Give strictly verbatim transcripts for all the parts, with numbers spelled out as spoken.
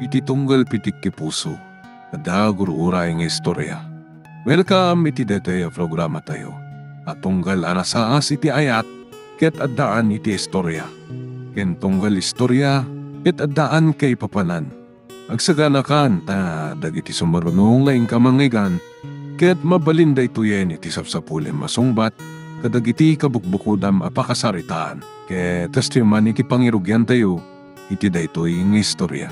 Ti tunggal pitik ti puso, adda gur-uray nga istorya. Welcome iti daytoy a programatayo a tunggal a nasaas iti ayat ket addaan iti istorya, ken tunggal istorya ket addaan kaipapanan. Agsaganakan ta dagiti sumaruno nga inka mangngeggan ket mabalin daytoyen iti sapsapulem a sungbat kadagiti kabukbukodam a pakasaritaan. Ket kastoy man iti pangirugiantayo iti daytoy nga istorya.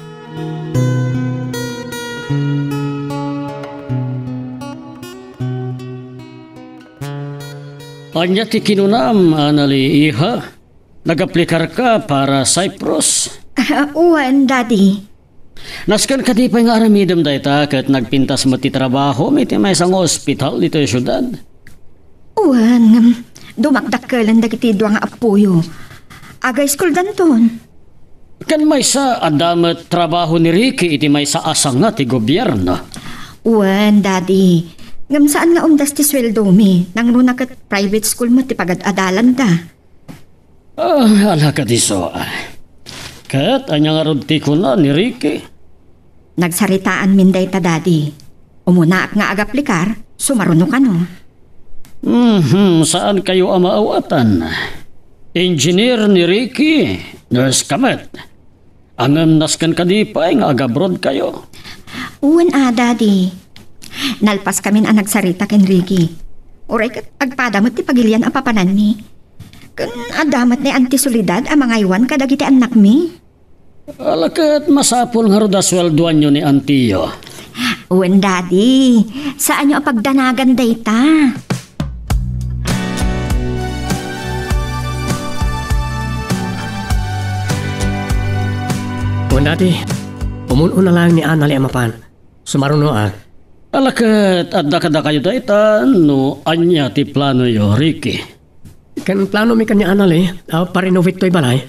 Ania ti kinunam, Anali, iha? Nagaplikarka para Cyprus? Ah, wen, Daddy. Nasken kadi pay nga aramidem dayta ket nagpintas met ti trabahom iti maysa nga ospital ditoy siudad? Wen, ngem dumakdakkelen dagiti dua nga appoyo. Aga-iskuldanton. Ken maysa, adda met trabaho ni Ricky iti maysa a sanga ti gobierno. Wen, Daddy. Ngem saan nga umdas ti sueldomi. Nangruna ket private school met ti pagad-adalanda. Ah, ala kadi isu. Ket ania ngarud ti kuna ni Ricky? Nagsaritaanmin dayta, Daddy. Umunaak nga agaplikar, sumaruno kano. Mhm, saan kayo a maawatan. Engineer ni Ricky, nurse ka met. Ngem nasken kadi pay nga agabroad kayo? Wen a, Daddy. Nalpaskamin a nagsarita ken Ricky. Uray ket agpada met ti pagilian a papananmi. Ken adda met ni Auntie Soledad a mangaywan kadagiti annakmi. Ala ket masapul ngarud a sueldoanyo ni antiyo. Wen, Daddy. Saanyo a pagdanagan dayta. Wen, Daddy. Umun-una laeng ni Anali a mapan. Sumaruno a. Ala ket adda kadakayo dayta no ania ti planoyo, Ricky? Ken planomi ken ni Anali a pa-renovate toy balay.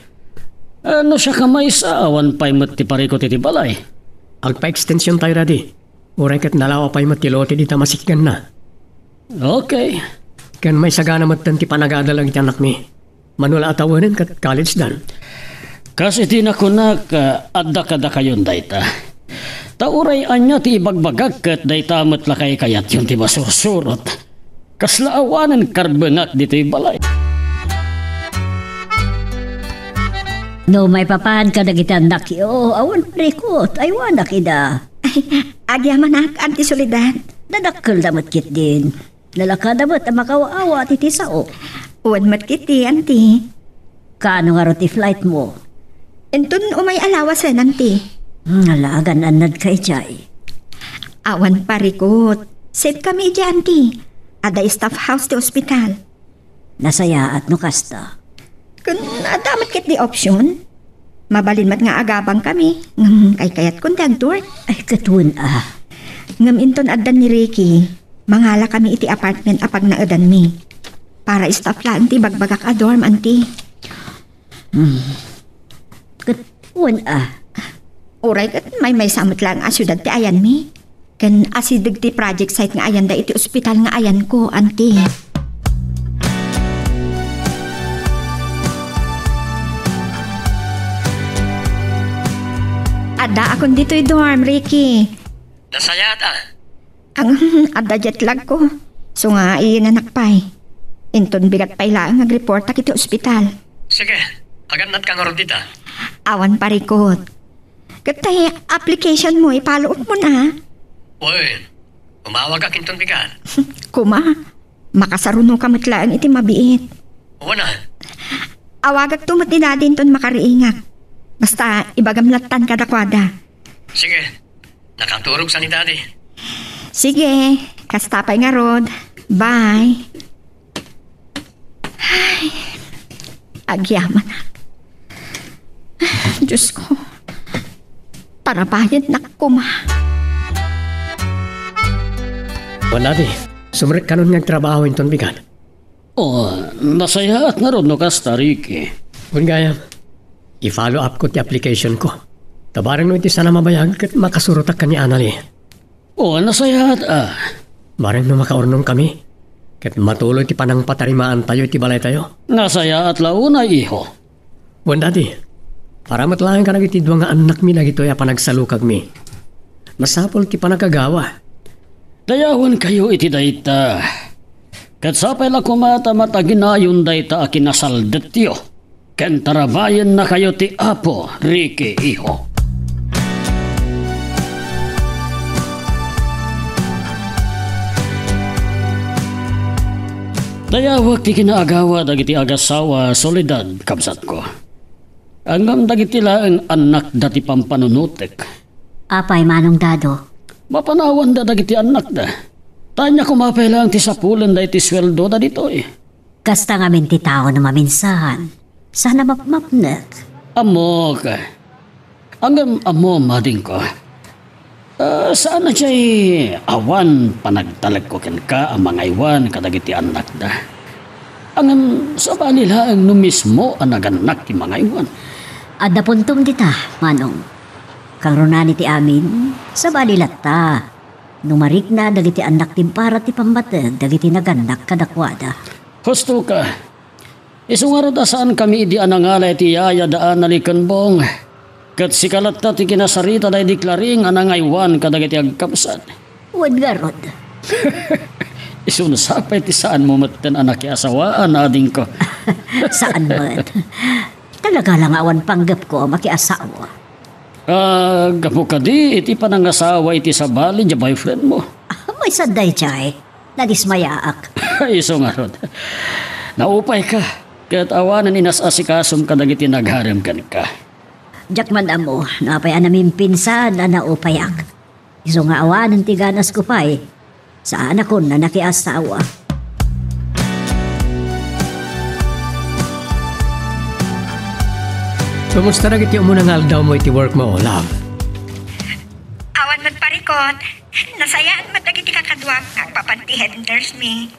Ah, no siak a maysa, awan pay met ti parikut iti balay. Agpa-extension tayo, Daddy. Uray ket nalawa pay met ti lote dita masikganna. Okay. Ken maisagana metten ti panagadal dagiti annakmi. Mano la a tawenen ket college dan. Kas iti nakunak, ah, adda kadakayon dayta. Ta uray ania ti ibagbagak ket dayta met la kaykayatyon ti masursurot. Kasla awanen karbengak ditoy balay. No maipapan kadagiti annakyo, awan parikut, aywanak ida. Ay, agyamanak, Auntie Soledad. Nadakkelda met ketdin. Nalakada met a makaawa-awa ti, ti sao. Wen met ketdi, Auntie. Kaano ngarud ti flight mo? Inton umay a lawasen, Auntie. Hmm, ala, agan-annadka idiay. Awan parikut. Safe kami idiay, Auntie. Adda staff house ti ospital. Nasayaat no kasta. Ken adda met ketdi option. Mabalin met nga agabang kami, ngem kaykayatkon ti agdorm. Ay, ket wen a. Ngem inton addan ni Ricky, mangala kami iti apartment a pagnaedanmi. Para staff laeng ti ibagbagak a dorm, Auntie. Hmm. Ket wen a. Uray ket maymaysa met laeng a siudad ti ayanmi. Ken asideg ti project site nga ayanda iti ospital nga ayanko, Auntie. Addaakon ditoy dorm, Ricky. Nasayaat a. Ang adda jet lag ko. Sunga, iyenanak pay. Inton bigat pay laeng agreportak iti ospital. Sige, agannadka ngarud dita. Awan parikut. Ket tay application mo, ipalo up mo na. Wen, umawagak inton bigat. Kuma, makasarunoka met laeng iti mabiit. Wen a. Awagakto met ni Daddy inton makariingak. Basta, ibagam lattan kadakuada. Sige, nakaturog sa ni Daddy. Sige, kasta pay ngarud. Bye. Ay, agyamanak. Diyos ko, tarabayadnak kuma. Wen a, Daddy, sumrek kanon nga agtrabaho inton bigat. Oh, nasayaat ngarud no kasta, Ricky. Wen gayam, i-follow up ko ti application ko. Ta bareng no iti sana mabayag ket makasurotak ken ni Anali. Oh, nasayaat a. Bareng no makaurnongkami, ket matuloy ti panangpatarimaantayo iti balaytayo. Nasayaat la unay, iho. Wen, Daddy. Para met laeng kadagiti dua nga annakmi dagitoy a panagsalukagmi. Masapul ti panagagawa. Dayawenkayo iti dayta. Ket sapay la koma ta mataginayon dayta a kinasaldetyo. Ken tarabayennakayo ti Apo, Ricky, iho. Dayawek ti kinaagawa dagiti agasawa, Soledad, kabsatko. Ngem dagiti laeng annakda ti pampanunotek. Apay, Manong Dado? Mapanawanda dagiti annakda. Ta ania koma pay laeng ti sapulenda iti sueldoda ditoy? Kasta ngamin ti tao no maminsan. Sana mapmapnek. Ammok. Ngem ammom, adingko. Ah, saan a jay awan panagtalekko kenka a mangaywan kadagiti annakda. Ngem sabali laeng no mismo a nagannak ti mangaywan. Adda puntom dita, Manong. Kangrunaan iti amin, sabali latta no marikna dagiti annak ti para ti pammateg dagiti nagannak kadakuada. Husto ka. Isu ngarud a saankami idi a nangala iti yaya da Anali ken Bong. Ket sika latta ti kinasarita daydi Claring a nangaywan kadagiti agkabsat. Wen ngarud. Isu no sapay ti saanmo metten a nakiasawaan, adingko. Saan met. Talaga la nga awan panggepko a makiasawa. Ah, gapu kadi iti panangasawa iti sabali nga boyfriendmo? Ah, maysa daydiay. Nadismayaak. Isu ngarud. Naupayka, ket awanen inas-asikasom kadagiti nagarem kenka. Diak man ammo no apay a namimpinsan a naupayak. Isu nga awanen ti ganasko pay, saanakon a nakiasawa. Kumusta dagiti umuna nga aldawmo iti workmo, love? Awan met parikot. Nasayaat met dagiti kakaduak nga agpapan ti head nurse mi.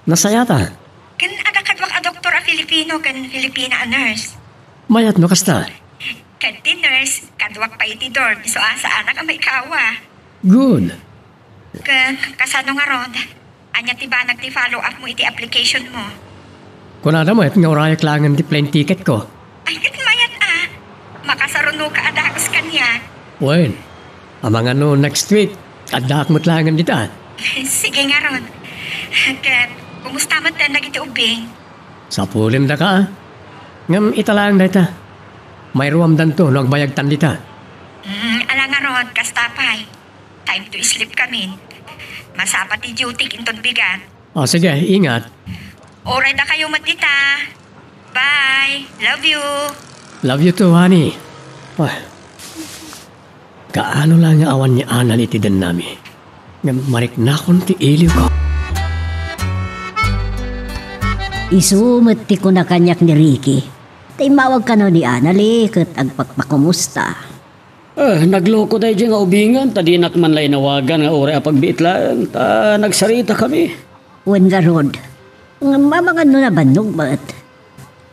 Nasayata? Ken adda kaduak a doktor a Filipino ken Filipina a nurse. Mayat no kasta. Ket ti nurse, kaduak pay iti dorm, isu a saanak a maikawa. Good. Ken kasano ngarud? Ania ti banag ti follow-up mo iti application mo? Kunada met nga urayak laengen ti plane ticket ko. Ay, ket mayat a. Makasarunoka a dagus kaniak. Wen, amangan no next week, addaak met laengen dita. Sige ngarud. Ket, kumusta met dagiti ubbing? Sapulendaka, a. Ngem ita laeng dayta. Mairuamdanto no agbayagtan dita. Mm, ala ngarud, kasta pay. Time to sleep kamin. Masapa ti duty inton bigat. O, sige, ingat. Uray dakayo met dita. Bye. Love you. Love you too, honey. Ah. Kaano la nga awan ni Anali iti dennami? Ngem mariknakon ti iliwko. Isu met ti kuna kaniak ni Ricky. Ta immawag kano ni Anali ket agpakpakumusta. Eh, nagloko daydiay nga ubingen ta dinak man la inawagan nga uray a pagbiit laeng ta nagsaritakami. Wen ngarud, ngem amangan no nabannog met.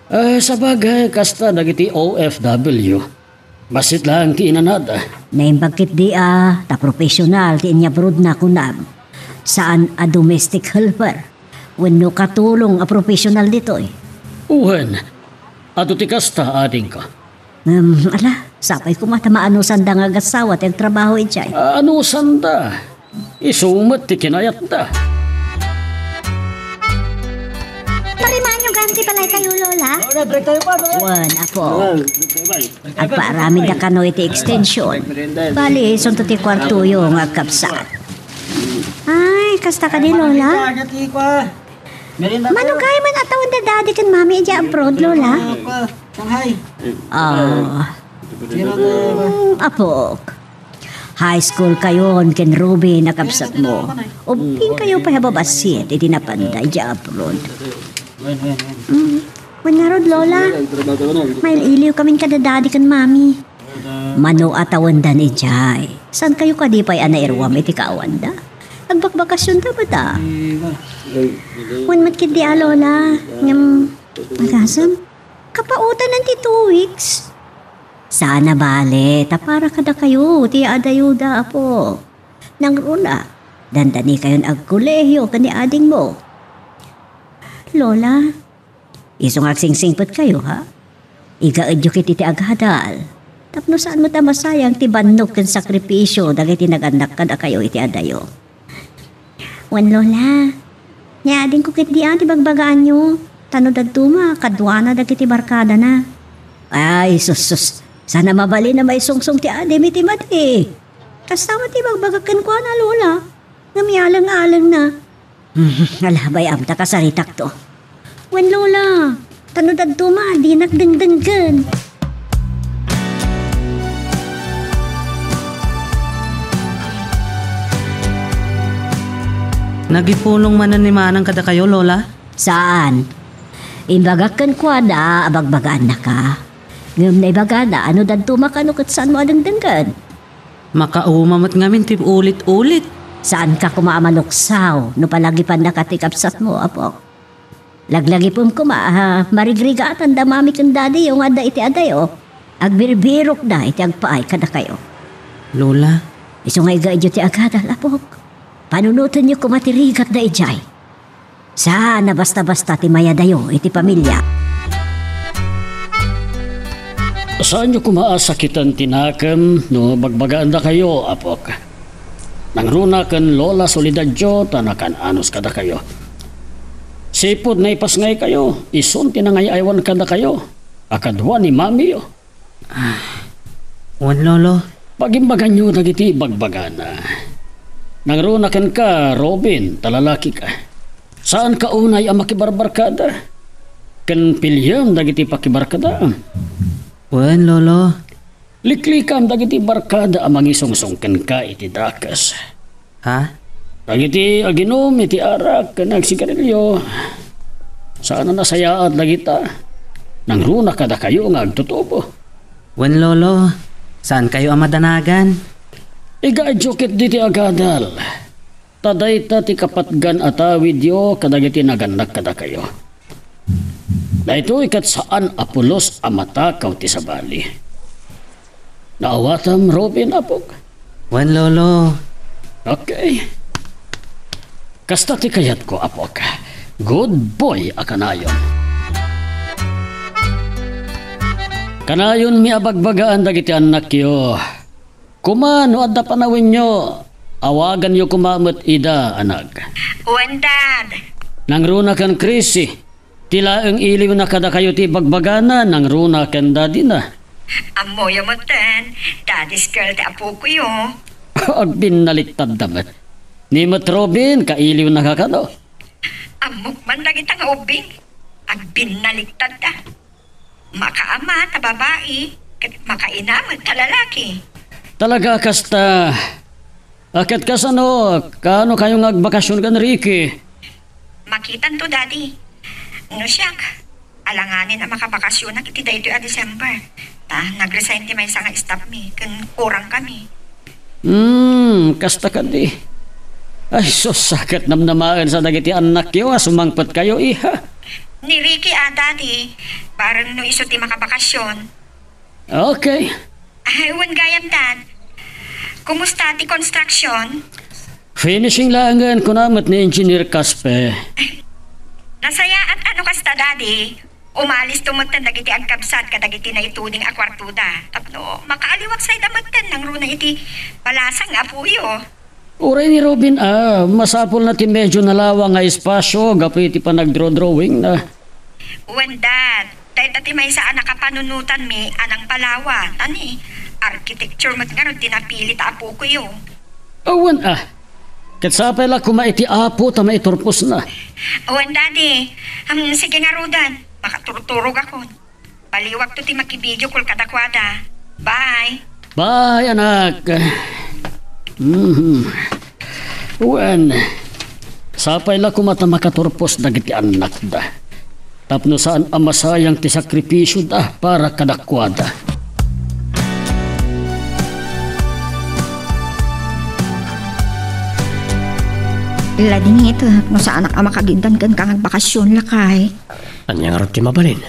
Eh, sabagay, kasta dagiti O F W. Bassit laeng ti inanad. Naimbag ketdi a, ta professional ti inyabrodna kunam. Saan a domestic helper wenno katulong a professional ditoy. Wen, adu ti kasta, adingko. Ngem, ala, sapay koma ta maanusan da nga agassawa ti agtrabaho idiay. Ah, anusan da? Isu met ti kinayatda. Parimanyo gan ti balay kayo, Lola? Wen, apo. Agpaaramidda kano iti extension. Bali, isunto ti kuartoyo nga agkabsat. Ay, kasta kadi, Lola? Mano kay man atawen da Daddy ken Mami idiay abroad, Lola? Shanghai. Ah. Sino to? Hmm, apok. High school kayon ken Ruby a kabsatmo. Ubbing kayo pay a babassit iti napanda idiay abroad. Wen, wen, wen. Hmm. Wen ngarud, Lola. Mail-iliw kamin kada Daddy ken Mami. Mano atawendan idiay. Saan kayo kadi pay a nairuam iti kaawanda? Agbakbakasionda met a. Wen met ketdi a, Lola. Ngem, agasem, kapautanan ti two weeks. Saan a bale, ta para kadakayo ti adayoda, apo. Nangruna, dandanikayon agkolehiyo ken ni adingmo. Lola, isu nga agsingsingpet kayo, ha? Igaedyo ketdi ti agadal. Tapno saan met a masayang ti bannog ken sakripisio dagiti nagannak kadakayo iti adayo. Wen, Lola, ni adingko ketdi a ti bagbagaanyo. Ta no dadduma, kaduana dagiti barkadana. Ay, sus, sus. Saan a mabalin a maisungsong ti adim iti madi. Kasta met ti bagbagak kenkuana, Lola. Ngem ialeng-alengna. Hmm, ala, bay-am ta kasaritakto. Wen, Lola, ta no dadduma, dinak dengdenggen. Nagipulong manen ni Manang kadakayo, Lola? Saan. Imbagak kenkuana a bagbagaannaka. Ngem naibagana a no dadduma kano ket saanmo a dengdenggen. Makauma met ngamin ti ulit-ulit. Saanka koma a maluksaw no palagipannaka ti kabsatmo, apok. Laglagipem koma a marigrigaatanda Mami ken Daddy yo nga adda iti adayo. Agbirbirokda iti agpaay kadakayo. Lola. Isu nga igaedyo ti agadal, apok. Panunotenyo koma ti rigatda idiay. Saan a basta-basta ti mayadayo iti pamilia. Saanyo koma a sakiten ti nakem no bagbagaandakayo, apok. Nangruna ken Lola Soledadyo ta nakan-anos kadakayo. Sipud naipasngaykayo, isun ti nangay-aywan kadakayo a kadua ni Mamiyo. Ah, wen, Lolo. Pagimbaganyo dagiti bagbagana. Nangruna kenka, Robin, ta lalakika. Saanka unay a makibarbarkada. Ken piliem dagiti pakibarkadaam. Wen, Lolo. Liklikam dagiti barkada a mangisungsong kenka iti dakes. Ha? Dagiti aginum iti arak ken agsigarilio, saan a nasayaat dagita. Nangruna kadakayo nga agtutubo. Wen, Lolo, saankayo a madanagan? Igaedyo ketdi ti agadal. Ta dayta ti kapatgan a tawidyo kadagiti nagannak kadakayo. Daytoy ket saan a pulos a matakaw ti sabali. Naawatam, Robin, apok? Wen, Lolo. Okay. Kasta ti kayatko, apok. Good boy a kanayon. Kanayonmi a bagbagaan dagiti annakyo. Koma no adda panawenyo, awaganyo koma met ida, anak. Wen, Dad. Nangruna ken Chrissy, ti laeng iliwna kadakayo ti bagbagana, nangruna ken dadina. Ammoyo metten, daddy's girl ti apokoyo. Agbinnaliktadda met. Ni met Robin, kailiwnaka kano? Ammok man dagita nga ubbing. Agbinnaliktadda. Makaama ta babai, ket makaina met ta lalaki. Talaga kasta. A, ket kasano, kaano kayo nga agbakasyon ken Ricky? Makitanto, Daddy. No siak, alanganen a makabakasyonak iti daytoy a December. Ta nag-resign ti maysa nga staff mi, ken kurang kami. Hmm, kasta kadi. Ay, sus, ket namnamaensa dagiti annakyo a sumangpet kayo, iha. Ni Ricky a, Daddy, bareng no isu ti makabakasyon. Okay. Ay, wen gayam, Dad. Kumusta ti construction? Finishing laengen, kuna met ni Engineer Caspe. Nasayaat a no kasta, Daddy. Umalis to metten dagiti agkabsat kadagiti naituding a kuartoda. Tapno makaaliwaksayda metten nangruna iti balasang nga apoyo. Uray ni Robin a, masapulna ti medyo nalawa nga espasyo gapu iti panagdrawdrawingna. Wen, Dad, dayta ti maysa a nakapanunotanmi a nangpalawa, ta ni architecture met ngarud ti napili ta apokoyo. Awan a, ket sapay la koma iti Apo ta maiturposna. Wen, Daddy, am, sige ngaruden, makaturturogakon. Baliwakto ti maki-video call kadakuada. Bye. Bye, anak. Mhm. Wen, sapay la koma ta makaturpos dagiti annakda. Tapno saan a masayang ti sakripisioda para kadakuada. Ladingit, no saanak a makagiddan kenka nga agbakasyon, lakay. Ania ngarud ti mabalin?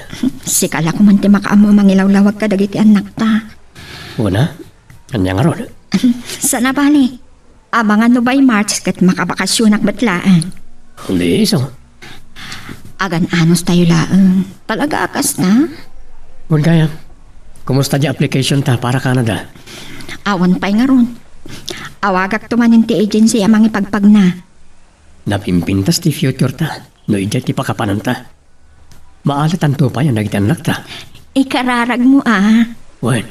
Sika la koman ti makaammo a mangilawlawag kadagiti annakta. Wen a? Ania ngarud? Saan a bale. Amangan no by March ket makabakasyonak met laeng. Uli isu. Agan-anos tayo laeng. Talaga a kasta? Wen gayam, kumusta ti application ta para Canada? Awan pay ngarud. Awagakto manen ti agency a mangipagpagna. Napimpintas ti future ta no idiay ti pakapananta. Maalatanto pay dagiti annakta. Ikararagmo a. Wen,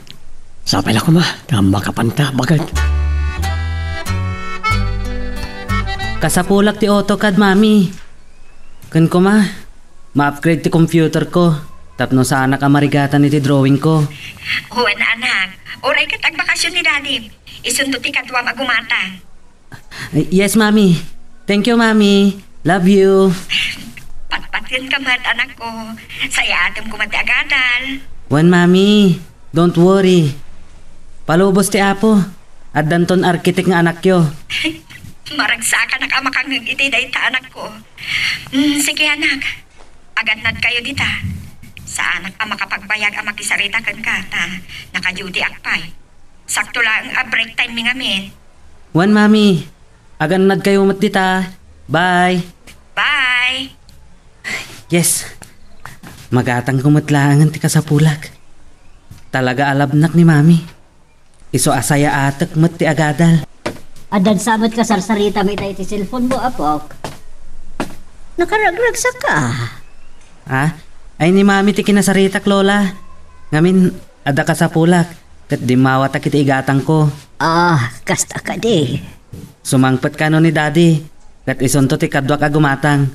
sapay la koma ta makapanta baket. Kasapulak ti AutoCAD, Mami. Ken koma, ma-upgrade ti computer ko tapno saanak a marigatan iti drawing ko. Wen, anak, uray ket agbakasyon ni Daddy. Isunto ti kaduam a gumatang. Yes, Mami. Thank you, Mami. Love you. Patpatenka met, anakko. Sayatem koma ti agadal. Wen, Mami. Don't worry. Palubos ti Apo. Addanton architect nga anakyo. Maragsakanak a makangngeg iti dayta, anakko. Mm, sige, anak. Agannadkayo dita. Saanak a makapagbayag a makisarita kenka ta naka-duty-ak pay. Sakto laeng a break time mi ngamin. Wen, Mami. Agannadkayo met dita. Bye. Bye. Yes. Magatangko met laengen ti kasapulak. Talaga a labnak ni Mami. Isu a sayaatek met ti agadal. Addan sa met kasarsaritami ita iti cellphone mo, apok. Nakaragragsakka. Ah? Ay ni Mami ti kinasaritak, Lola. Ngamin, adda kasapulak, ket dimmawatak iti igatangko. Ah, kasta kadi. Sumangpet kano ni Daddy, ket isunto ti kaduak a gumatang.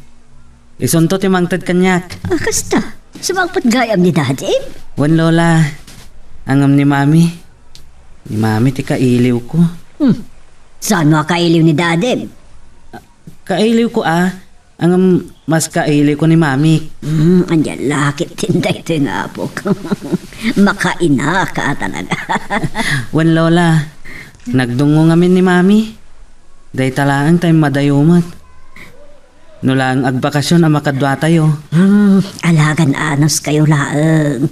Isunto ti mangted kaniak. Ah, kasta? Sumangpet gayam ni Daddy? Wen, Lola. Ngem ni Mami. Ni Mami ti kailiwko. Hmm. Saan a kailiw ni Daddy? Kailiwko a, ngem mas kailiwko ni Mami. Hmm, ania la ketdin daytoy nga apok. Makainaka talaga. Wen, Lola. Nagdungngo ngamin ni Mami. Dayta laeng ta immadayo met. No laeng agbakasyon a makaduatayo. Hmm, alagan anos kayo laeng.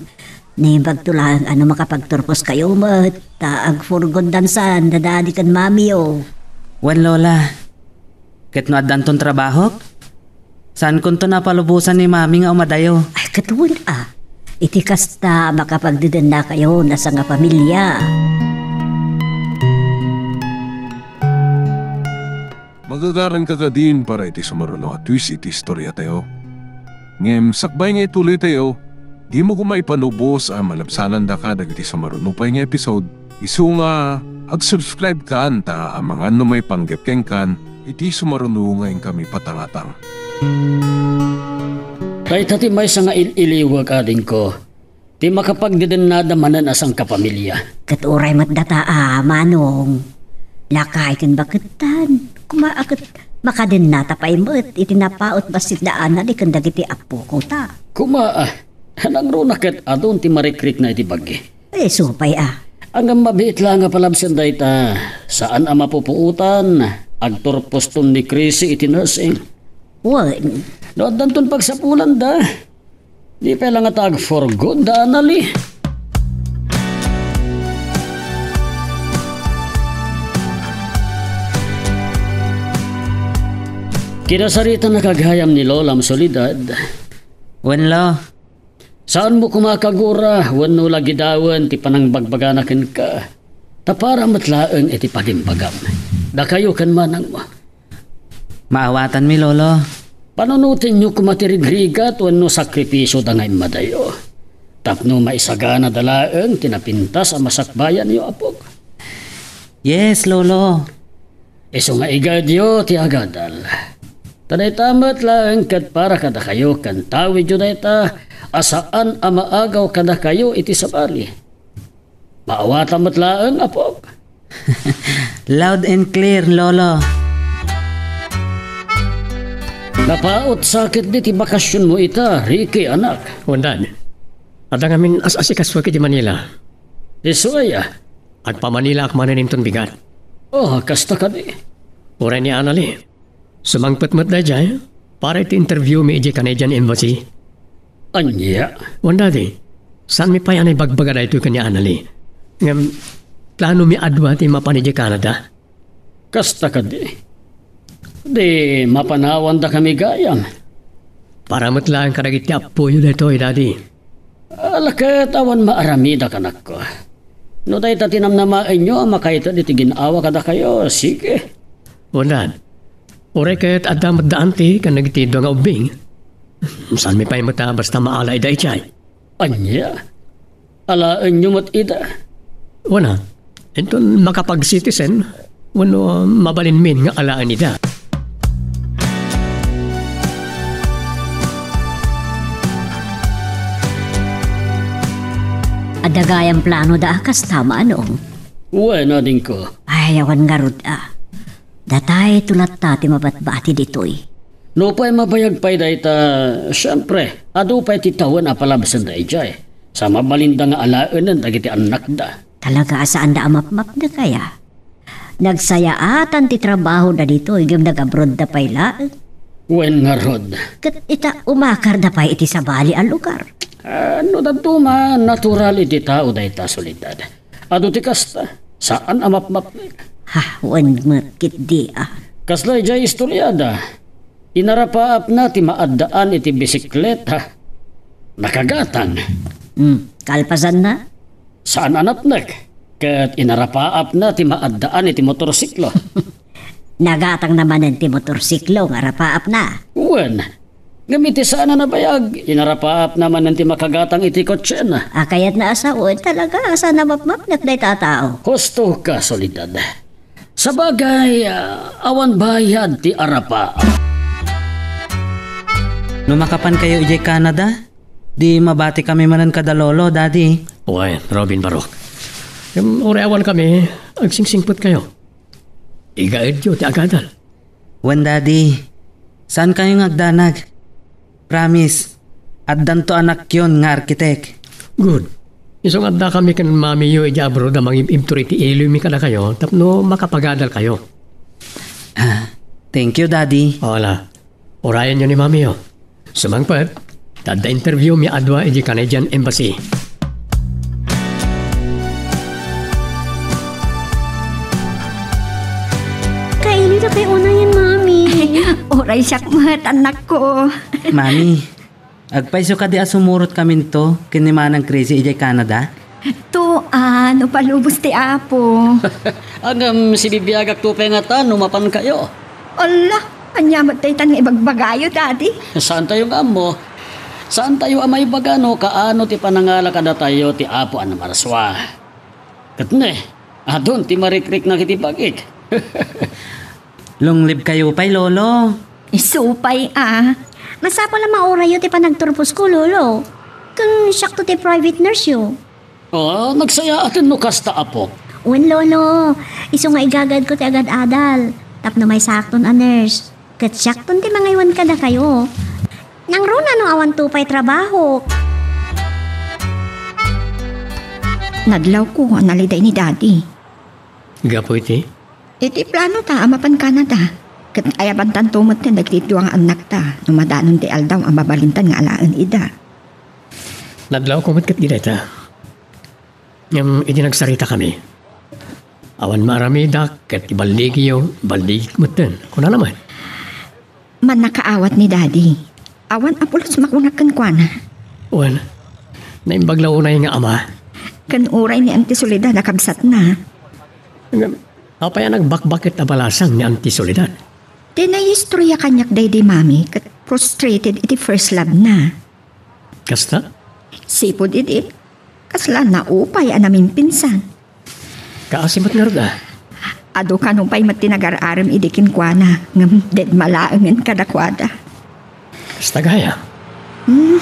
Naimbagto laeng a no makapagturpos kayo met, ta agfurgod dansan da Daddy ken Mamiyo. Wen, Lola. Ket no addanton trabahok, saankonton a palubosan ni Mami nga umadayo. Ay, ket wen a. Iti kasta, makapagdedennakayon a sangapamilia. Magagaranka kadin para iti sumaruno a twist iti istoriatayo. Ngem sakbay nga ituloytayo, dimo koma ipalubos a malabsanandaka dagiti sumaruno pay nga episode, isu nga agsubscribe kan ta amangan no maipanggep kenkan iti sumaruno nga inkami patangatang. Dayta ti maysa nga il-iliwek, adingko. Ti makapagdedennada manen a sangkapamilia. Ket uray met data a, Manong. Lakay ken baketan. Koma a ket makadennata pay met iti napaut bassit da Anali ken dagiti appoko ta. Koma a, nangruna ket adun ti marikrikna iti bagi. Isu pay a. Ngem mabiit la nga palabsen dayta, saan a mapupuotan, agturposton ni Chrissy iti nursing. Wen. No addanton pagsapulanda, di pay la ngata agfurgod da Anali. Kinasaritanaka gayam ni Lolam Soledad. Wen, Lo. Saanmo koma a kagura wenno lagidawen ti panangbagbagana kenka. Ta para met laeng iti pagimbagam. Dakayo ken manangmo. Maawatanmi, Lolo. Panunotenyo koma ti rigrigat wenno sakripisioda nga immadayo. Tapno maisaganada laeng ti napintas a masakbayanyo, apok. Yes, Lolo. Isu nga igayyo ti agadal. Ta dayta met laeng ket para kadakayo ken tawidyo dayta a saan a maagaw kadakayo iti sabali. Maawatan met laeng, apok. Loud and clear, Lolo. Napaut sa ketdi ti bakasionmo ita, Ricky, anak. Wen, Dad. Adda ngamin as-asikasuak iti Manila. Isu aya? Agpa-Manilaak manen inton bigat. Oh, kasta kadi. Uray ni Anali. Sumangpet met daydiay para iti interview mi idiay Canadian Embassy. Ania? Wen, Daddy, saanmi pay a naibagbaga daytoy ken ni Anali. Ngem, planomi a dua ti mapan idiay Canada. Kasta kadi. Di mapanawandakami gayam. Para met laeng kadagiti appoyo daytoy, Daddy. Ala ket awan maaramida, anakko. No dayta ti namnamaenyo a makaited iti gin-awa kadakayo, sige. Wen, Dad. Uray ket adda met da auntie ken dagiti dua nga ubbing. Saanmi pay met a basta maala ida idiay. Ania? Alaenyo met ida? Wen a, inton makapag-citizen, wenno mabalinmin nga alaen ida. Adda gayam planoda a kasta, Manong? Wen, adingko. Ay, awan ngarud a. Datayto latta ti mabatbati ditoy. Nupay mabayag pay dayta, siempre, adu pay ti tawen a palabsenda idiay. Sa mabalinda nga alaenen dagiti annakda. Talaga a saanda a mapmapnek aya? Nagsayaatan ti trabahoda ditoy ngem nag-abroadda pay laeng. Wen ngarud. Ket ita, umakarda pay iti sabali a lugar. Ah, no dadduma, natural iti tao dayta, Soledad. Adu ti kasta, saan a mapmapnek. Ha, wen met ketdi a. Kasla idiay istoriada. Inarapaapna ti maaddaan iti bisikleta. Nakagatang. Hmm, kalpasanna? Saan a napnek. Ket inarapaapna ti maaddaan iti motorsiklo. Nagatang na manen ti motorsiklo nga arapaapna. Wen, ngem iti saan a nabayag, inarapaapna manen ti makagatang iti kotsena. A, kayatna a sao, talaga a saan a mapmapnek dayta a tao. Husto ka, Soledad. Sabagay, ah, awan bayad ti arapaap. No makapankayo idiay Canada, di mabatikami manen kada lolo, daddy. Wen, Robin Barok. Ngem uray awankami, agsingsingpetkayo. Igaedyo ti agadal. Wen, daddy. Saankayo nga agdanag. Promise, addanto anakyon nga arkitek. Good. Isu nga addakami ken mamiyo idiay abroad a mangib-ibtur iti iloymi kadakayo tapno makapagadalkayo. Ah, thank you, daddy. Wala. Urayenyo ni mamiyo. Sumangpet, ta adda interviewmi a dua idiay Canadian Embassy. Kailida kay unayen, Mami. Uray siak met, annakko. Mami, agpayso kadi a sumurotkaminto ken ni Manang Crazy idiay Canada? To, a, no palubos ti Apo. Ngem, sibibiagakto pay ngata no mapankayo. Ala, ania met daytan nga ibagbagayo, Daddy? Saantayo nga ammo. Saantayo a maibaga no kaano ti panangala kadatayo ti Apo a namarsua. Ket ne, adun ti marikriknak iti bagik. Lunglibkayo pay, Lolo. Isu pay a. Masapul a maurayyo ti panagturposko, Lolo. Ken siakto ti private nurse yo. Ah, nagsayaaten no kasta, Apo. Wen, Lolo. Isu nga igagaedko ti agad-adal tapno maysakton a nurse. Ket siakton ti mangaywan kadakayo. Nangruna no awanto pay trabahok. Nadlawko a naliday ni Daddy. Gapu iti? Iti planota a mapan Canada. Ket ayabantanto met dagiti dua nga annakta no madanon ti aldaw a mabalintan nga alaen ida. Nadlawko met ketdi dayta. Ngem idi nagsaritakami, awan maaramidak ket iballigiyo, balligik metten. Kunana met. Mannakaawat ni Daddy. Awan a pulos makunak kenkuana. Wen, naimbag la unay nga ama. Ken uray ni Auntie Soledad a kabsatna. Ngem, apay a nagbakbakket a balasang ni Auntie Soledad? Ti naistoria kaniak daydi Mami ket frustrated iti first love na. Kasta? Sipud idi, kasla naupay a namimpinsan. Kaasi met ngarud a. Adu kano pay met ti nagar-arem idi kenkuana, ngem dedma laengen kadakuada. Kasta gayam. Hmm,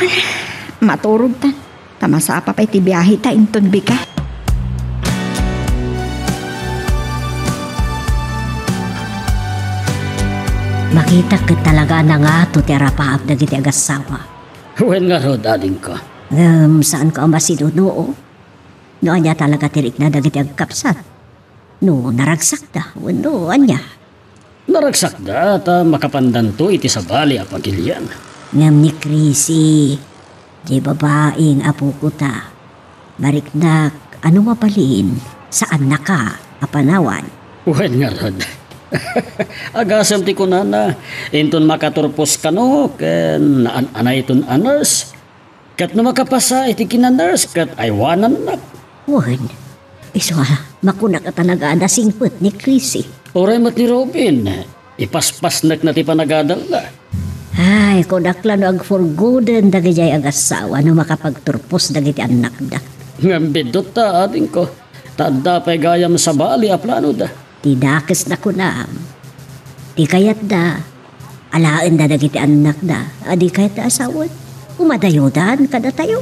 maturogtan. Ta masapa pay ti biaheta inton bigat. Makitak ket talaga a nangato ti arapaap dagiti agassawa. Wen ngarud, adingko. Ngem, saanko a masinuno, o? No ania talaga ti rikna dagiti agkabsat? No naragsakda, wenno ania? Naragsakda ta makapandanto iti sabali a pagilian. Ngem ni Chrissy, di babaeng apoko ta. Mariknak a no mabalin, saannaka a panawan. Wen ngarud. Agasem ti kunana, inton makaturpos kano ken naan-anayton a nurse, Ket no makapasa iti kina-nurse ket aywanannak. Wen, isu a, makunak a talaga a nasingpet ni Chrissy. Uray met ni Robin, ipaspasnekna ti panagadalna. Ay, kunak la no agpurgoden dagidiay agassawa no makapagturpos dagiti annakda. Ngem biddut ta, adingko, ta adda pay gayam sabali a planoda. Ti dakes a kunam, ti kayatda, alaenda dagiti annakda a di kayatda a sawen. Umadayodan kadatayo.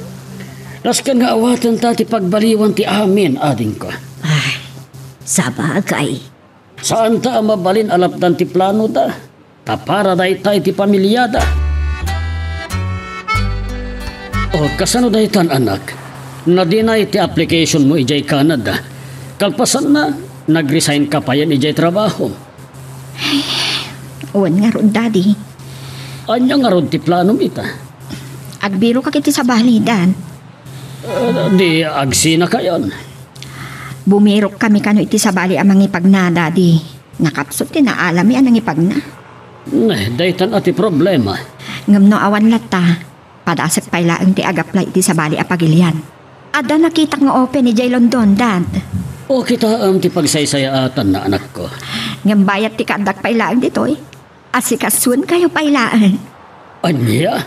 Nasken nga awatenta ti pagbaliwan ti amin, adingko. Ay, sabagay. Saanta a mabalin a lapdan ti planoda, ta para dayta iti pamiliada. O, kasano daytan, anak? Na-deny ti application mo idiay Canada. Kalpasanna, nag-resign ka payen idiay trabaho. Wen ngarud, Daddy. Ania ngarud ti planom ita? Agbirokak iti sabali, Dad. Ah, di agsinakayon. Bumirokkami kano iti sabali a mangipagna, Daddy. Nakapsut ti naalami a nangipagna. Eh, daytan a ti problema. Ngem no awan latta, padasek pay laeng ti ag-apply iti sabali a pagilian. Adda nakitak nga open idiay London, Dad. O, kitaem ti pagsaysayaatanna, anakko. Ngem bayat ti kaaddak pay laeng ditoy, asikasuenkayo pay laeng. Ania?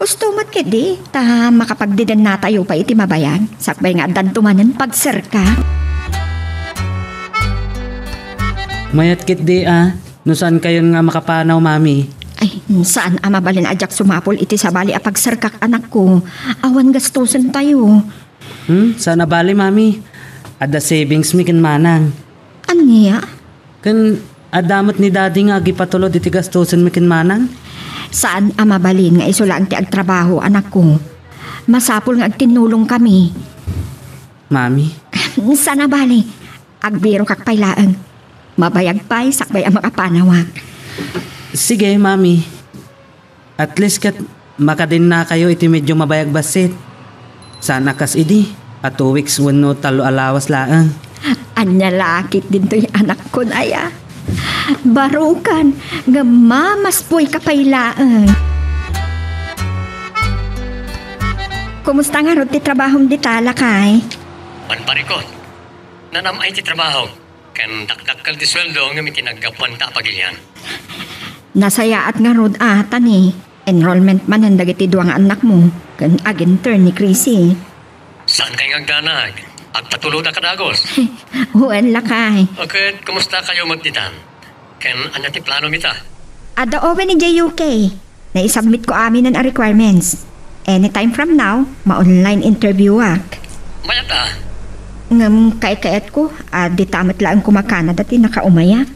Usto met ketdi, ta makapagdidennatayo pay iti mabayag, sakbay nga addanto manen pagserka. Mayat ketdi a, no saankayon nga makapanaw, Mami. Ay, saan a mabalin a diak sumapul iti sabali a pagserkak, anakko. Awan gastosentayo. Hmm, saan a bale, Mami. Adda savings mi ken Manang. Ania? Ken adda met ni Daddy nga agipatulod iti gastosen mi ken Manang. Saan a mabalin nga isu laeng ti agtrabaho, anakko. Masapul nga agtinnulongkami. Mami. Saan a bale. Agbirokak pay laeng. Mabayag pay sakbay a makapanawak. Sige, Mami. At least ket makadennakayo iti medyo mabayag bassit. Saan a kas idi a two weeks wenno tallo a lawas laeng. Ania la ketdin toy, anakkon aya? Barukan nga mamaspuayka pay laeng. Kumusta ngarud ti trabahom dita, lakay? Manparikot. Nanam-ay ti trabaho. Ken dakdakkel ti sueldo ngem iti naggapuanta a pagilian. Nasayaat ngarud a ta ni enrollment manen dagiti dua nga annakmo ken ag-intern ni Chrissy. Saankay nga agdanag? Agpatulodak a dagus. Wen, lakay. O ket, kumustakayo met ditan? Ken ania ti planom ita? Adda open idiay U K. Naisubmitko aminen a requirements. Anytime from now, ma-online interviewak. Mayat a. Ngem kaykayatko a dita met laeng koma Canada ti nakaumayak.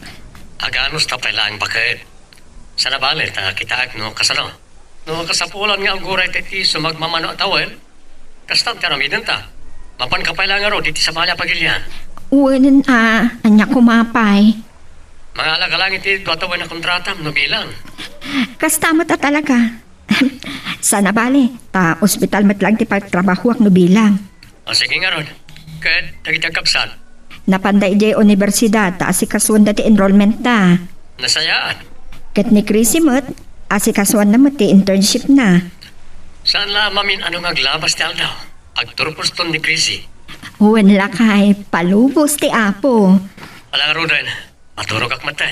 Aganusta pay laeng baket. Saan a bale ta kitaek no kasano. No kasapulan nga aguray ta iti sumagmamano a tawen, kasta ti aramidenta. Mapanka pay laeng ngarud iti sabali a pagilian. Wen a, ania koma pay? Mangalak laeng iti dua tawen a kontratam no bilang. Kasta met a talaga. Saan a bale, ta ospital met laeng ti pagtrabahoak no bilang. O, sige ngarud. Ket dagiti agkabsat? Napanda idiay universidad ta asikasuanda ti enrollment da. Nasayaat. Ket ni Chrissy met, asikasuanna met ti internship na. Saan la mamin-ano nga aglabas ti aldaw? Agturposton ni Chrissy. Wen lakay, palubos ti Apo. Ala ngaruden. Maturogak metten.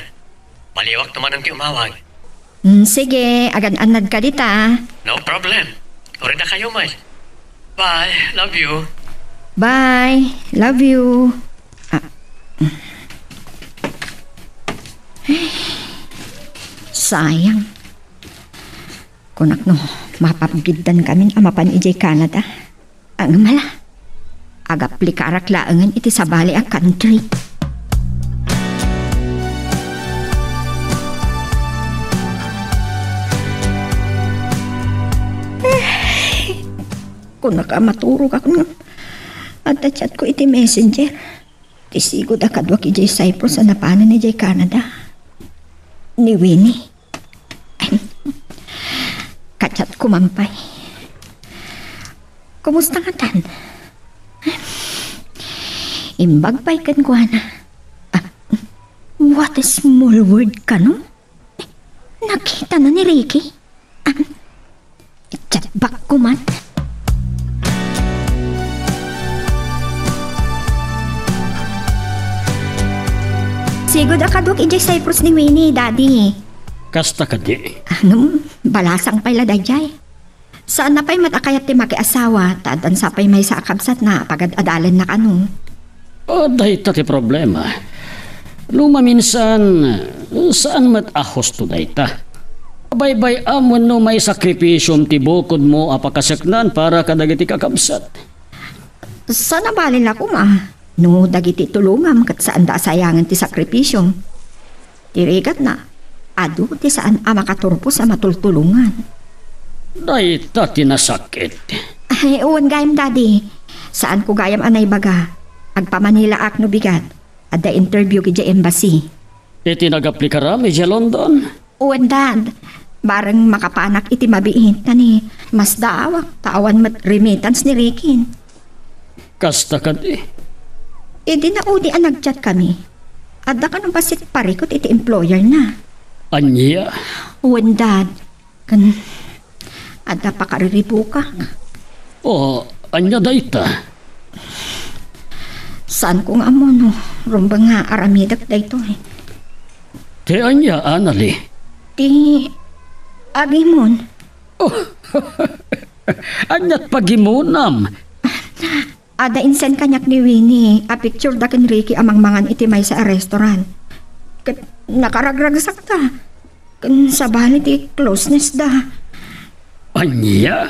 Baliwak no manen ti umawag. Mm, sige, agan-annadka dita. No problem. Uray dakayo met. Bye. Love you. Bye. Love you. Ah. Sayang. Kunak no, mapabgiddan kamin a mapan idiay Canada. Ang mala, agaplikarak laengen iti sabali a country. Kunak a maturogak nga adda chatko iti messenger. Ti sigud a kaduak idiay Cyprus a napanen idiay Canada. Ni Winnie. Kachat ko man pay. Kumusta ngatan? Imbag pay kenkuana. Ah, what a small world kano? Nakita na ni Ricky? Ah, chat back ko man. Igud a kadok idiay Cyprus ni Winnie, Daddy. Kasta kadi. Ngem, balasang pay la daydiay. Saanna pay met a kayat ti makiasawa, ta addan sa pay maysa a kabsatna a pagad-adalanna kano. O, dayta ti problema. No maminsan, saan met a husto dayta. Baybay-am wenno maisakripisyom ti bukodmo a pakaseknan para kadagiti kakabsat. Saan a bali la koma, no dagiti tulongam ket saanda a sayangen ti sakripisyom. Ti rigatna, adu ti saan a makaturpos a matultulongan. Dayta ti nasakit. Ay, wen gayam, Daddy. Saanko gayam a naibaga. Agpamanilaak no bigat. Adda interview idiay embassy. Iti nagaplikaram idiay London? Wen, Dad. Bareng makapanak iti mabiit, ta ni, masdaawak, ta awan met remittance ni Ricky. Kasta kadi. Idi naudi a nag-chat kami, adda kano bassit parikut iti employer na. Ania? Wen, Dad. Ken adda pakariribukak. O, ania dayta? Saanko nga ammo no rumbeng nga aramidek daytoy. Ti ania, Anali? Ti agimon. Oh, aniat pagimonam? Adda insend kaniak ni Winnie a picture da ken Ricky a mangmangan iti maysa a restaurant. Ket nakaragragsakta. Ken sabali ti closeness da. Ania?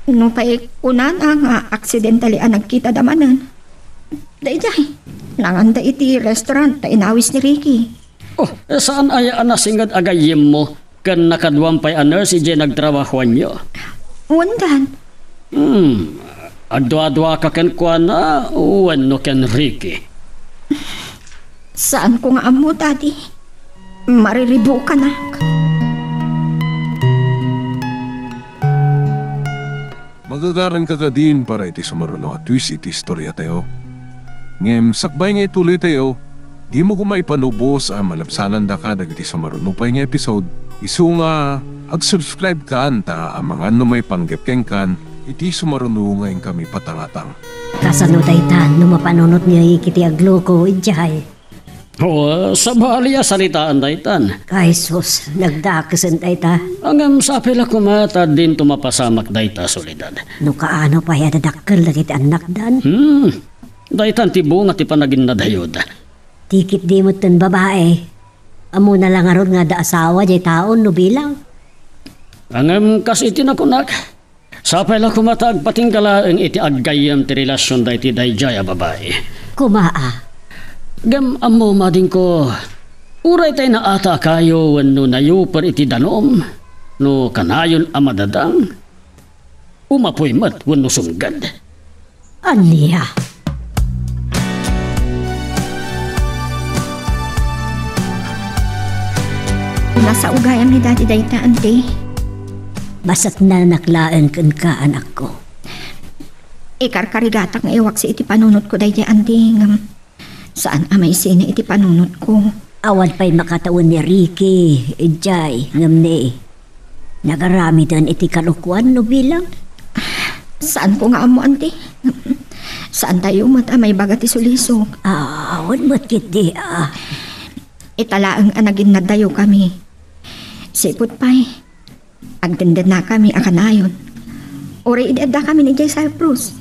Nupay kunana nga accidentally a nagkita da manen. Daydiay, nanganda iti restaurant ta inawis ni Ricky. Oh, saan aya a nasinged a gayyemmo ken nakaduam pay a nurse idiay nagtrabahoanyo? Wen, Dad. Hmm, agduaduaka kenkuana wenno ken Ricky? Saanko nga ammo, Daddy. Mariribukanak. Magagaranka kadin para iti sumaruno a twist iti istoriatayo. Ngem sakbay nga ituloytayo, dimo koma ipanubos a malabsanandaka dagiti sumaruno pay nga episode, isu nga ag-subscribe kan ta amangan no maipanggep kenkan iti sumaruno nga inkami patangatang. Kasano daytan no mapanunotmi iti agluko idiay? O, sabali a saritaan daytan. Ay, sus, nagdakesen dayta. Ngem sapay la koma ta dinto mapasamak dayta, Soledad. No kaano pay a dadakkel dagiti annakdan? Hmm. Daytan ti bunga ti panaginnadayoda. Ti ketdi metten babae. Ammona la ngarud nga adda asawa diay taon no bilang. Ngem kas iti nakunak, sapay la koma ta agpatingga laeng iti aggayyem ti relasion daytoy daydiay a babai. Koma a. Ngem ammom, adingko, uray tay naata a kayo wenno nayuper iti danum, no kanayon a madadang, umapoy met wenno sumged. Ania? Nasao gayam ni Daddy dayta, Auntie. Masaknanak laeng kenka, anakko. Ikarkarigatak nga iwaksi iti panunotko daydiay, Auntie, ngem saan a maisina iti panunotko. Awan pay makatawen ni Ricky, idiay, ngem ni, nagaramiden iti kalokuan no bilang. Saanko nga ammo, Auntie. Saantayo met a maibaga ti sulisog. Ah, awan met ketdi, ah. Ita laeng a naginnaddayo kami. Sipud pay, agdendennakami a kanayon. Uray idi addakami idiay Cyprus,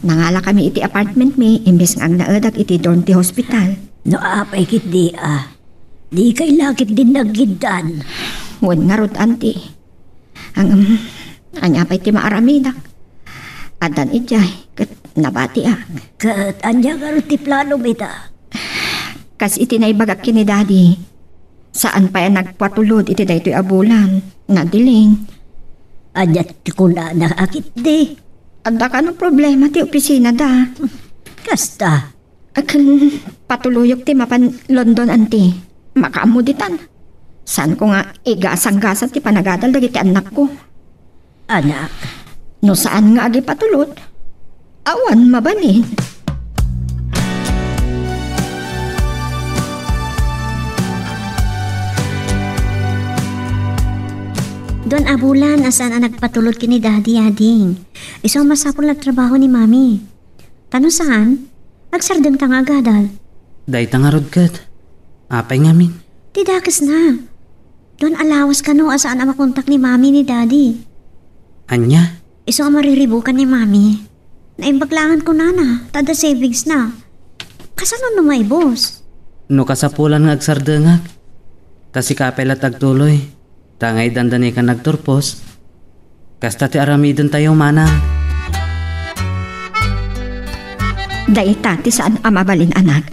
nangalakami iti apartmentmi imbes nga agnaedak iti dorm ti hospital. No apay ketdi, ah, dikay la ketdin naggiddan. Wen ngarud, Auntie. Ang, um, ania pay ti maaramidak? Addan idiay, ket nabatiak. Ket ania ngarud ti planom ita? Kas iti naibagak ken ni Daddy, saan pay a nagpatulod iti daytoy a bulan. Nadiling. Ania ti kunana a ketdi? Adda kano problema ti opisinada. Kasta. Akin, patuloyok ti mapan London, Auntie. Makaammo ditan. Saanko nga igasanggasat ti panagadal dagiti annakko. Anak. No saan nga agipatulod, awan mabalin. Don a bulan a saan a nagpatulod ken ni Daddy, ading. Isu a masapul a trabaho ni Mami. Ta no saan, agsardengta nga agadal. Dayta ngarud ket. Apay ngamin? Ti dakesna. Don a lawas kano a saan a makontak ni Mami ni Daddy. Ania? Isu a mariribukan ni Mami. Naimbag laengen kunana, ta adda savingsna. Kasano no maibus? No kasapulan nga agsardengak, ta sika pay latta agtuloy. Ta nga idanda ni kan nagturpos, kasta ti aramidentayo manang. Dayta ti saan a mabalin, anak.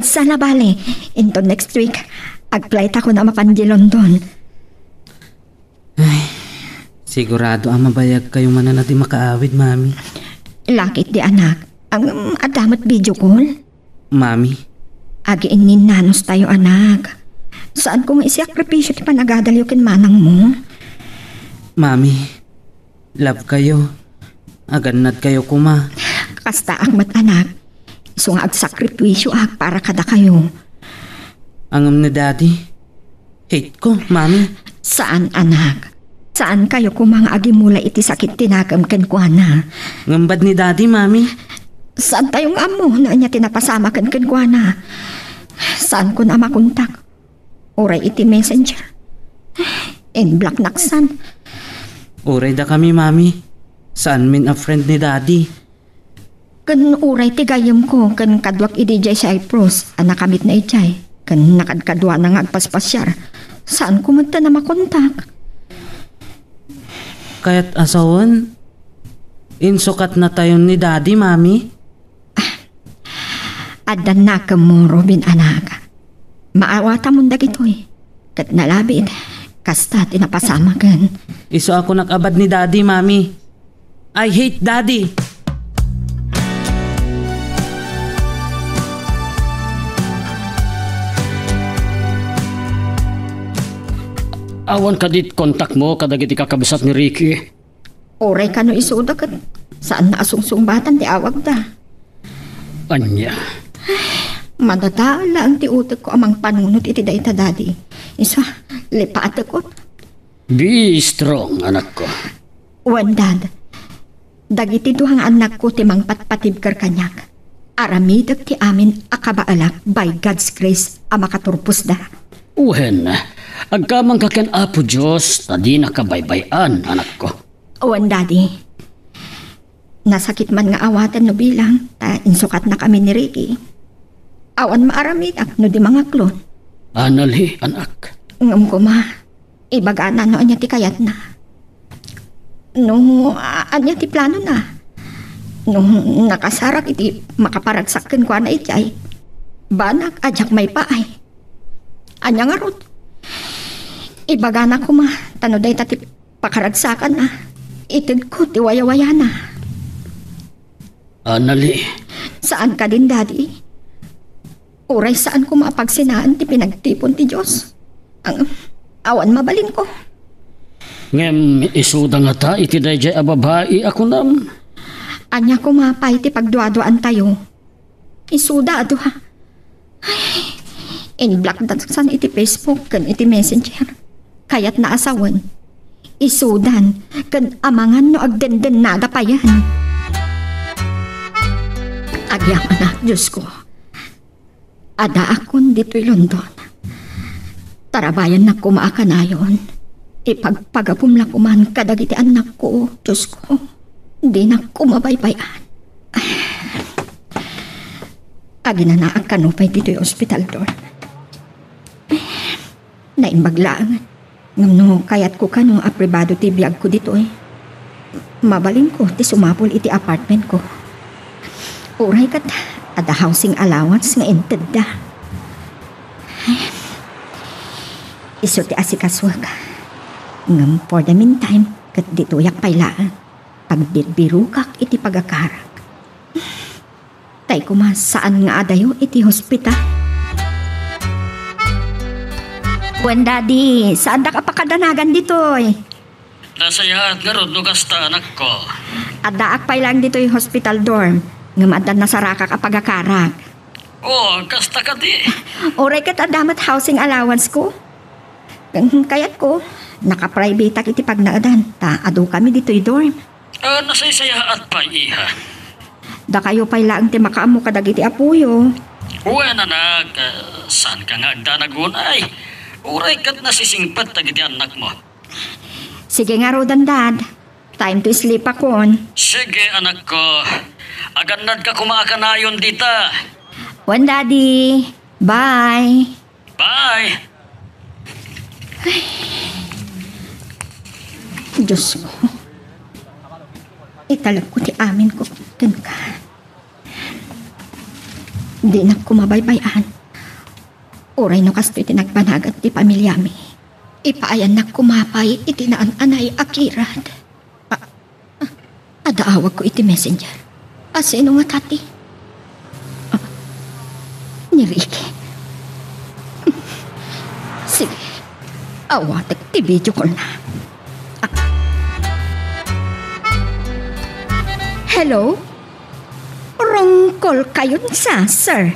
Sala bale, into next week, agflight ako na mapan di London. Ay, sigurado a mabayagkayo manen a di makaawid, Mami. Lakit di, anak. Ang, um, adda met video call? Mami. Agiinnin nanos tayo, anak. Saan ko nga isakripisyo ti panagadalyo ken manang mo? Mami, love kayo. Agannad kayo kuma. Kasta ak met, anak. Isu nga agsakripisyo ak para kada kayo. Angem ni Daddy. Hate ko, Mami. Saan, anak? Saan kayo kuma nga agimula iti sakit ti nakem kenkuana? Ngem bad ni Daddy, Mami. Saan tayo nga ammo no ania ti napasamaken kenkuana? Saan ko na makontak? Uray iti messenger. In-block naksan. Uray da kami, Mami. Saan min a friend ni Daddy? Ken uray ti gayyemko ken kaduak idi jay Cyprus a nakamit na idiay, ken nakadkaduana nga agpaspasiar, saan ko met a makontak. Kayat a sawen, insukatnatayon ni Daddy, Mami? Adda nakemmo, Robin, anak. Maawatamon dagitoy. Ket nalabit, kasta ti napasamaken. Isu a kunak a bad ni Daddy, Mami. I hate Daddy. Awan kadi kontakmo kadagiti kakabsat ni Ricky? Uray kano isuda ket saan na a sungsungbatan ti awagda. Ania? Madataal laeng ti utekko a mangpanunot iti dayta, Daddy. Isu, lipatekon. Be strong, anakko. Wen, Dad. Dagiti dua nga annakko ti mangpatpatibker kaniak. Aramidek ti amin a kabaelak by God's grace a makaturposda. Wen, agkamangka ken Apo Dios ta dinaka baybay-an, anakko. Wen, Daddy. Nasakit man nga awaten no bilang, ta insukatnakami ni Ricky. Awan maaramidak no di mangaklon. Anali, anak. Ngem kuma, ibagana no ania ti kayatna. No, a-, ania ti planona? No nakasarak iti makaparagsak kenkuana idiay, banak a diak maipaay. Ania ngarud? Ibagana kuma, ta no dayta ti pakaragsakanna, itedko ti wayawayana. Anali. Saan kadin, Daddy? Uray saan koma a pagsinaen ti pinagtipon ti Dios. Ang, awan mabalinko. Ngem isuda ngata iti daydiay a babai a kunam? Ania koma pay ti pagduaduaantayo? Isuda a dua. Ay, in-blockda san iti Facebook ken iti Messenger. Kayatna a sawen. Isudan ken amangan no agdendennada payen. Agyamanak, Diosko. Addaakon ditoy London. Tarabayannak koma a kanayon. Ipagpagapumla koman kadagiti annakko, Diosko. Dinak koma baybay-an. Aginanaak kano pay ditoy ospital, Dor. Naimbag laengen. Ngem no kayatko kano a pribado ti biagko ditoy, mabalinko ti sumapul iti apartmentko. Uray ket adda housing allowance nga intedda. Isu ti asikasuek. Ngem for the meantime, ket ditoyak pay laeng. Pagbirbirokak iti pagakarak. Tay koma, saan nga adayo iti hospital? Wen, Daddy, saandak a pakadanagan ditoy? Nasayaat ngarud no kasta, anakko. Addaak pay laeng ditoy hospital dorm, ngem adda nasarakak a pagakarak. Oh, kasta kadi? Uray ket adda met housing allowance ko. Kayatko, nakaprivateak iti pagnaedan, ta adu kami ditoy dorm. Ah, nasaysayaat pay, iha. Dakayo pay laeng ti makaammo kadagiti apoyo. Wen, anak, ah, saanka nga agdanag unay? Uray ket nasisingpet dagiti annakmo. Sige ngaruden, Dad. Time to sleep akon. Sige, anakko. Agannadka koma a kanayon dita. Wen, Daddy. Bye. Bye. Diyos ko. Italek ko ti amin ko kenka. Dinak koma baybay-an. Uray no kastoy ti nagbanagan ti pamiliami, ipaayannak koma pay iti naan-anay a kirad. A-, a-, adda awagko iti messenger. A, sino ngata ti? A, ni Ricky. Sige, awatek ti video call na. A. Hello? Wrong call kayon sa, sir.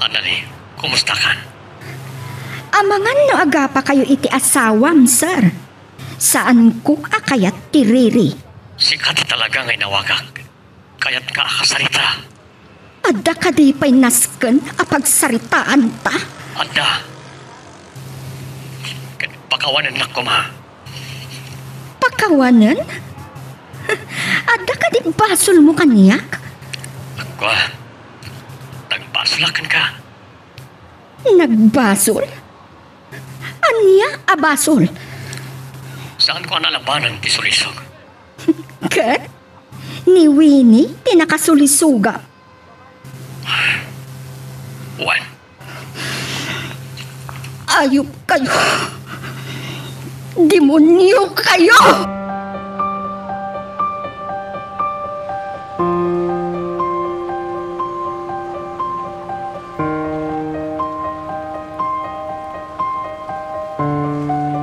Anali, kumusta kan? Amangan no agapa kayo iti asawam, sir. Saanko a kayat ti Riri. Sika ti talaga nga inawagak. Kayat nga a kasarita. Adda kadi pay nasken a pagsaritaanta? Adda. Ket pakawanennak koma. Pakawanen? Adda kadi basolmo kaniak? Agko, nagbasolak kenka. Nagbasol? Ania a basol? Saanko a nalabanan ti sulisog? Ket ni Winnie ti nakasulisogak. Wen. Ayup kayo. Demonyo kayo!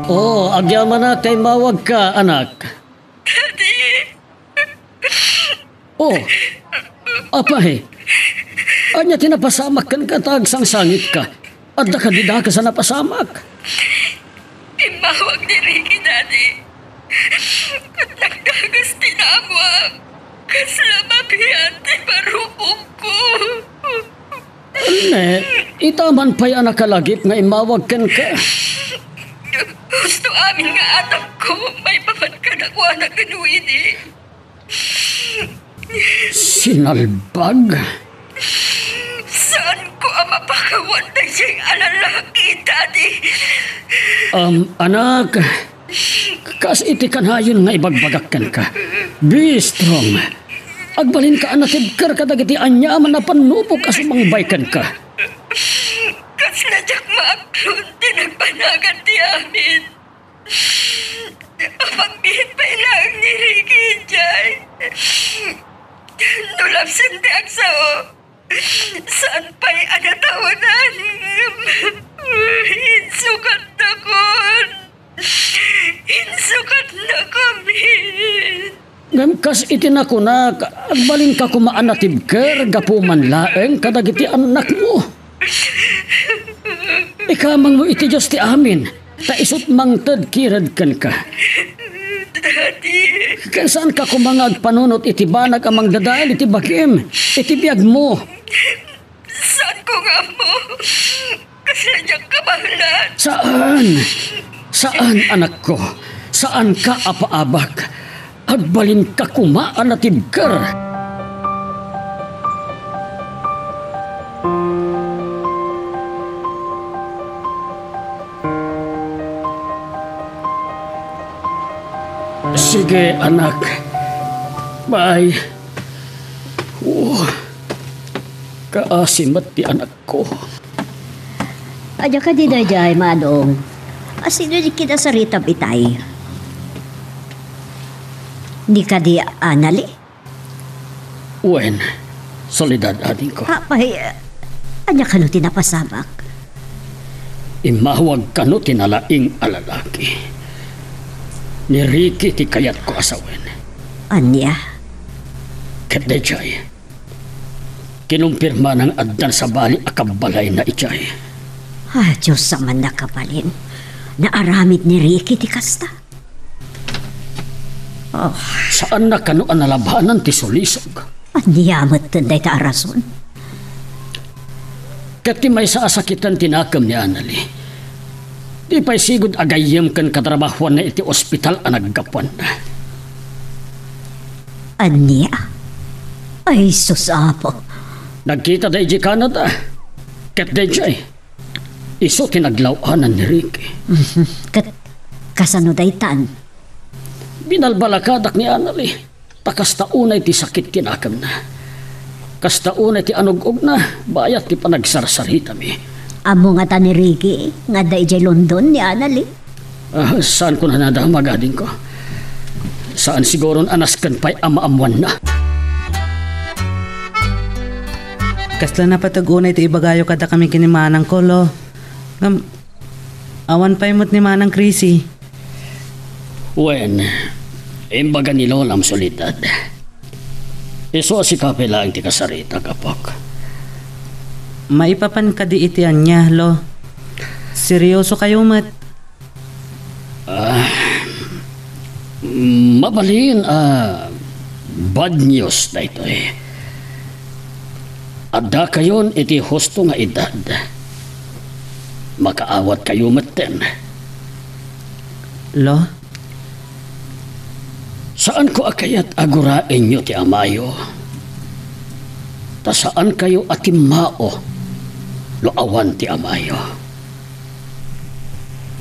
Oh, agyamanak ta immawagka, anak. Daddy! Oh, apay, ania ti napasamak kenka ta agsangsangitka? Adda kadi dakes a napasamak? Immawag ni Ricky, Daddy. Ket nagdakes ti naammoak. Kasla mabiit ti barukongko. Ania, ita man pay a nakalagip nga immawag kenka. Husto amin nga atakko maipapan kadakuada ken Winnie. Sinalbag? Saanko a mapakawan daydiay a lalaki, Daddy. Um, anak, kas iti kanayon nga ibagbagak kenka, be strong. Agbalinka a natibker kadagiti aniaman a pannubok a sumangbay kenka. Kasla diak maaklon ti nagbanagan ti amin. Apagbiit pay laeng ni Ricky idiay. No lapsen ti agsao, saan pay a nataonan. Insukatdakon. Insukatdakamin. Ngem kas iti nakunak, agbalinka koma a natibker gapu man laeng kadagiti annakmo. Ikamangmo iti Dios ti amin, ta isut' mangted kirad kenka. Daddy. Ken saanka koma nga agpanunot iti banag a mangdadael iti bagim, iti biagmo. Saanko nga ammo. Kasla diak kabaelan. Saan. Saan, anakko. Saanka a paabak. Agbalinka koma a natibker. Sige, anak. Bye. Oh, kaasi met ti anak ko. Ania kadi daydiay, Manong? A, sino di kinasaritam itay? Ni kadi Anali? Wen, Soledad, adingko. Apay, ania kano ti napasamak? Immawag kano ti nalaing a lalaki. Ni Ricky ti kayatko a sawen. Ania? Ket daydiay, kinumpirmana nga addan sabali a kabbalayna idiay. Ah, Dios a mannakabalin. Naaramid ni Ricky ti kasta. Oh. Saanna kano a nalabanan ti sulisog? Ania metten dayta a rason? Ket ti maysa a sakiten ti nakem ni Anali. Di pay sigud a gayyem ken katrabahuanna iti ospital a naggapuanna. Ania? Ay, sus, Apo. Nagkita da idiay Canada. Ket daydiay, isu ti naglaw-anan ni Ricky. Mhm. Ket kasano daytan? Binalbalakadak ni Anali. Ta kasta unay ti sakit ti nakemna. Kasta unay ti anug-ogna, bayat ti panagsarsaritami. Ammo ngata ni Ricky nga adda idiay London ni Anali? Ah, saanko a nadamag, adingko. Saan siguron a nasken pay a maammoanna. Kasla napateg unay ti ibagayo kadakami ken ni manangko, Lo. Ngem, awan pay met ni Manang Chrissy. Wen, imbaga ni Lolam Soledad. Isu a sika pay laeng ti kasaritak, apok. Maipapan kadi iti ania, Lo? Seriosokayo met. Ah, mabalin a bad news daytoy. Addakayon iti husto nga edad. Makaawatkayo metten. Lo? Saanko a kayat a guraenyo ti amayo. Ta saankayo a timmao no awan ti amayo.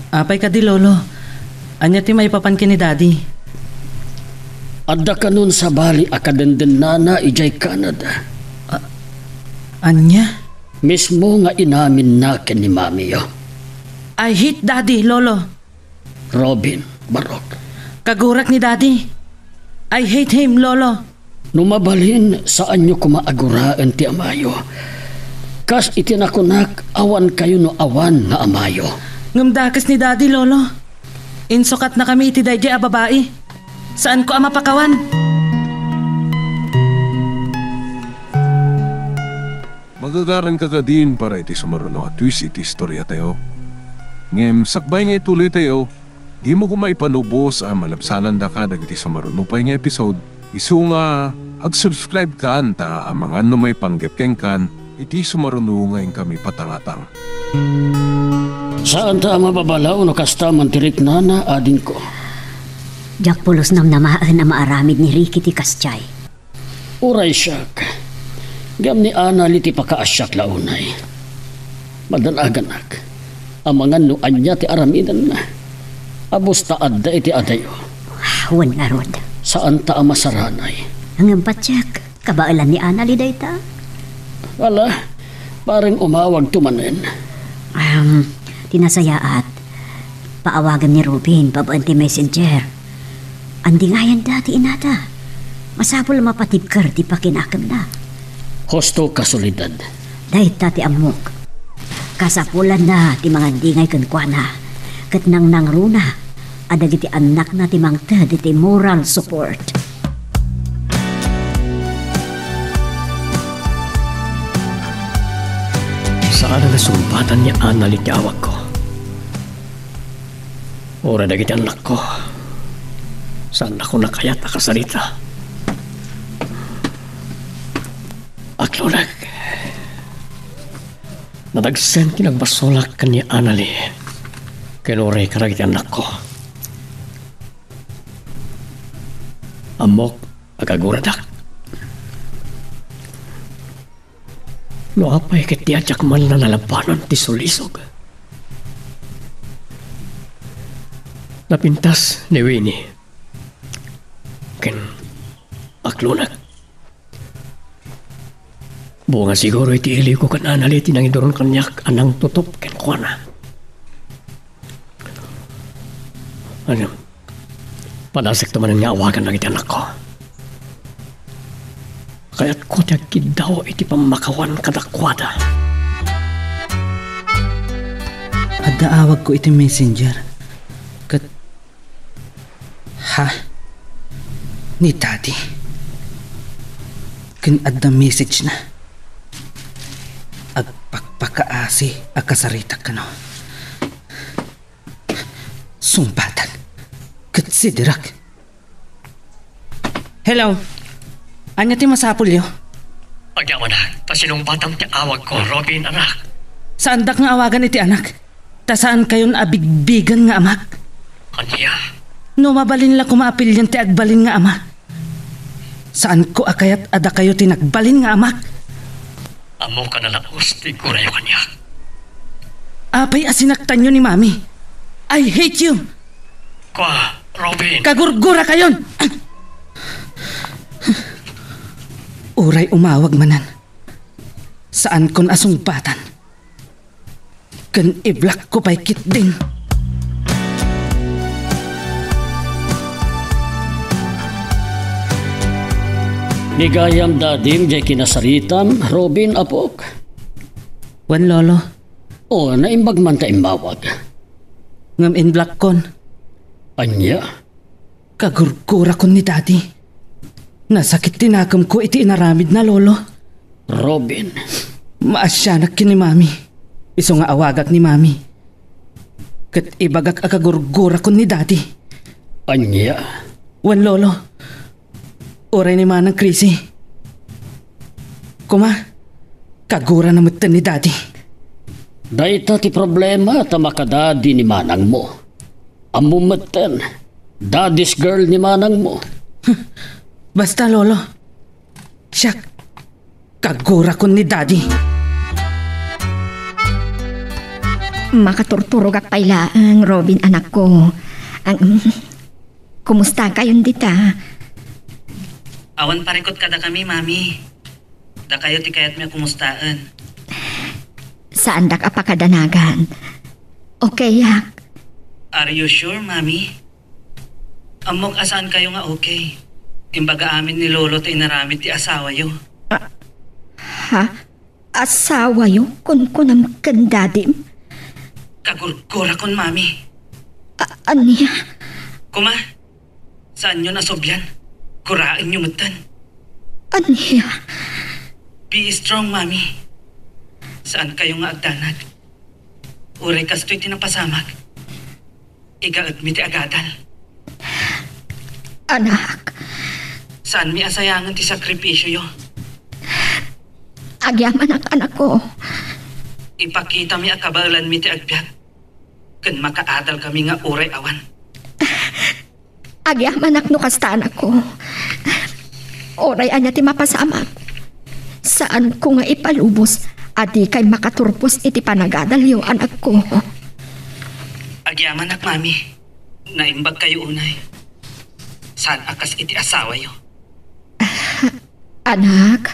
Apay kadi, Lolo? Ania ti maipapan ken ni Daddy? Adda kanon sabali a kadendennana idiay Canada. A-, ania? Mismo nga inaminna ken ni Mamiyo. I hate Daddy, Lolo. Robin, Barok. Kagurak ni Daddy. I hate him, Lolo. No mabalin, saanyo koma a guraen ti amayo. Kas iti nakunak, awankayo no awan nga amayo. Ngem dakes ni Daddy, Lolo. Insukatnakami iti daydiay a babai. Saanko a mapakawan. Magagaranka kadin para iti sumaruno a twist iti istoriatayo. Ngem sakbay nga ituloytayo, dimo koma ipanubos a malabsanandaka dagiti sumaruno pay nga episode, isu nga ag-subscribe kan ta amangan no maipanggep kenkan iti sumaruno nga inkami patangatang. Saanta a mababalaw no kasta man ti riknana, adingko. Diak pulos namnamaen a maaramid ni Ricky ti kasdiay. Uray siak, ngem ni Anali ti pakaasiak la unay. Madanaganak, amangan no ania ti aramidenna. Abus ta adda iti adayo. Wen ngarud. Saanta a masaranay. Ngem patiek, kabaelan ni Anali dayta. Ala, pareng umawagto manen. Am, ti nasayaat, paawagem ni Robin babaen ti messenger. Andingayenda ti inada. Masapul a mapatibker ti pakinakemna. Husto ka, Soledad. Dayta ti ammok. Kasapulanna ti mangandingay kenkuana, ket nangnangruna a dagiti annakna ti mangted iti moral support. Saan a nasungpatan ni Anali ti awagko. Uray dagiti annakko, saannakon a kayat a kasarita. Aklonek, nadagsen ti nagbasolak ken ni Anali ken uray kadagiti annakko. Ammok a kaguradak. No apay ket ti diak man nalalabanan ti sulisog. Napintas ni Winnie ken aklonek. Bunga siguro iti iliko ken Anali ti nangiduron kaniak a nangtutop kenkuana. Ano? Padasekto manen nga awagan dagiti annakko. Kayatko ti agkiddaw iti pammakawan kadakuada. Adda awagko iti messenger. Ket, ha? Ni Daddy. Ken adda message na. Agpakpakaasi a kasaritak kano. Sungbatak ket sidirak. Hello. Ania ti masapulyo? Agyamanak, ta sinungbatam ti awagko, Robin, anak. Saandak nga awagan iti anak, ta saankayon a bigbigen nga amak. Ania? No mabalin la koma a pilien ti agbalin nga ama. Saanko a kayat a dakayo ti nagbalin nga amak. Ammok a nalabos ti igurayo kaniak. Apay a sinaktanyo ni Mami? I hate you! Kua, Robin! Kagurgurakayon! Uray umawag manen, saankon a sungbatan. Ken i-block ko pay ketdin. Ni gayam dadim diay kinasaritam, Robin, apok? Wen, Lolo. O, naimbag man ta immawag. Ngem in-block kon. Ania? Kagurgurakon ni Daddy. Nasakit ti nakemko iti inaramidna, Lolo. Robin. Maasianak ken ni Mami. Isu nga awagak ni Mami. Ket ibagak a kagurgurakon ni Daddy. Ania? Wen, Lolo. Uray ni Manang Chrissy. Koma, kagurana metten ni Daddy. Dayta ti problema ta makadadi ni manangmo. Ammom metten, daddy's girl ni manangmo. Basta, Lolo. Siak, kagurakon ni Daddy. Makaturturogak pay laeng, Robin, anakko. Ang, kumustakayon dita? Awan parikut kadakami, Mami. Dakayo ti kayatmi a kumustaen. Saandak a pakadanagan. Okayak. Are you sure, Mami? Ammok a saankayo nga okay. Imbaga amin ni Lolo ti inaramid ti asawayo. Ah, ha? Asawayo? Kunkunam ken dadim? Kagurgurakon, Mami. A-, ania? Kuma, saanyo nasublian? Guraenyo metten. Ania? Be strong, Mami. Saankayo nga agdanag. Uray kastoy ti napasamak. Igaedmi ti agadal. Anak. Saanmi a sayangen ti sakripisioyo. Agyamanak, anakko. Ipakitami a kabaelanmi ti agbiag. Ken makaadalkami nga uray awan. Agyamanak no kasta, anakko. Uray ania ti mapasamak, saanko nga ipalubos a dikay makaturpos iti panagadalyo, anakko. Agyamanak, Mami. Naimbagkayo unay. Saan a kas iti asawayo. Anak,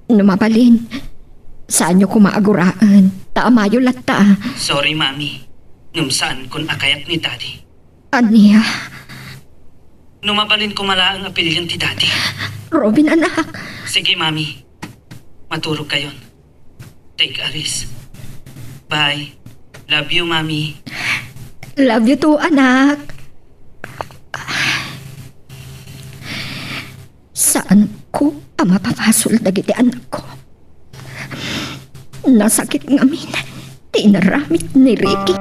no mabalin, saanyo koma a guraen, ta amayo latta. Sorry, Mami. Ngem saankon a kayat ni Daddy. Ania? No mabalin koma laeng a pilien ti Daddy. Robin, anak. Sige, Mami. Maturogkayon. Take a rest. Bye. Love you, Mami. Love you too, anak. Saanko a mapabasol dagiti anakko. Nasakit ngamin ti inaramid ni Ricky.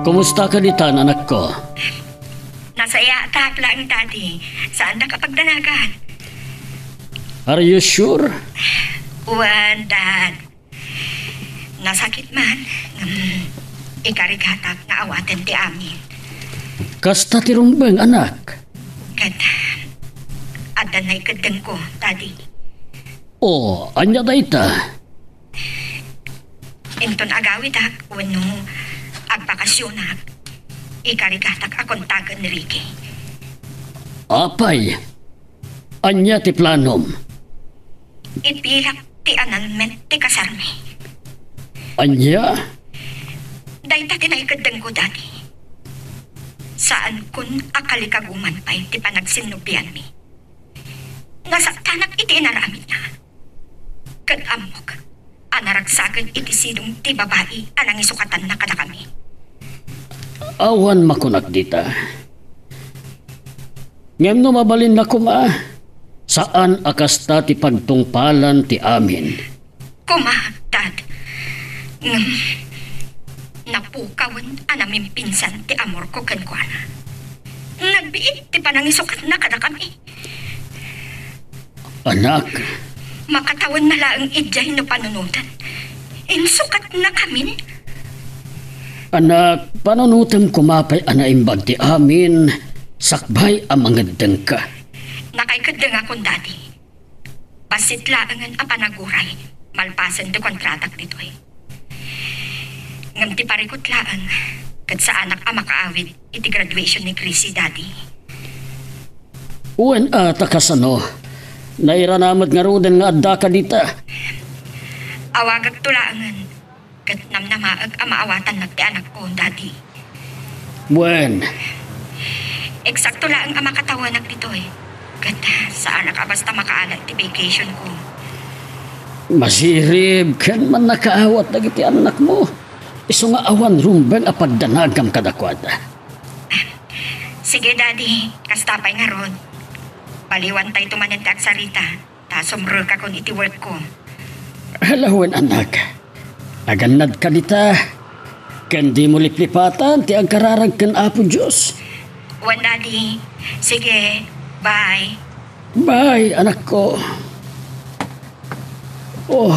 Kumusta ka ditan, anakko? Nasayaat laeng, Daddy. Saandak a pagdanagan. Are you sure? Wen, Dad. Nasakit man, ngem ikarigatak nga awaten ti amin. Kasta ti rumbeng, anak. Ket adda naikeddengko, Daddy. O, ania dayta? Inton agawidak wenno agbakasionak, ikarigatak a kontaken ni Ricky. Apay, ania ti planom? Ipilak ti annulment ti kasarmi. Ania? Dayta ti naikeddengko, Daddy. Saankon a kalikaguman pay ti panagsinnubianmi. Nasaktanak iti inaramidna. Ket ammok a naragsaken iti sidong ti babai a nangisukatanna kadakami. Awan makunak dita. Ngem no mabalinna koma, saan a kasta ti pagtungpalan ti amin. Koma, Dad. Ngem, napukaw a namimpinsan ti amorko kenkuana. Nagbiit ti panangisukatna kadakami. Anak. Makatawenna laeng idiay no panunoten. Insukatnakamin. Anak, panunotem koma pay a naimbag ti amin, sakbay a mangeddengka. Nakaikeddengakon, Daddy. Bassit laengen a panaguray, malpasen ti kontratak ditoy. Ngem ti parikut laeng, ket saanak a makaawid iti graduation ni Chrissy, Daddy. Wen a, ta kasano? Nairana met ngaruden nga addaka dita. Awagekto laengen, ket namnamaek a maawatannak ti anakko, Daddy. Wen. Eksakto laeng a makatawenak ditoy. Ket saanak a basta makaala iti vacation ko. Masirib ken mannakaawat dagiti annakmo. Isu nga awan rumbeng a pagdanagam kadakuada. Sige, Daddy. Kasta pay ngarud. Baliwantayto manen ti agsarita, ta sumrekakon iti workko. Ala wen, anak. Agannadka dita. Ken dimo liplipatan ti agkararag ken Apo Dios. Wen, Daddy. Sige. Bye. Bye, anakko. Oh,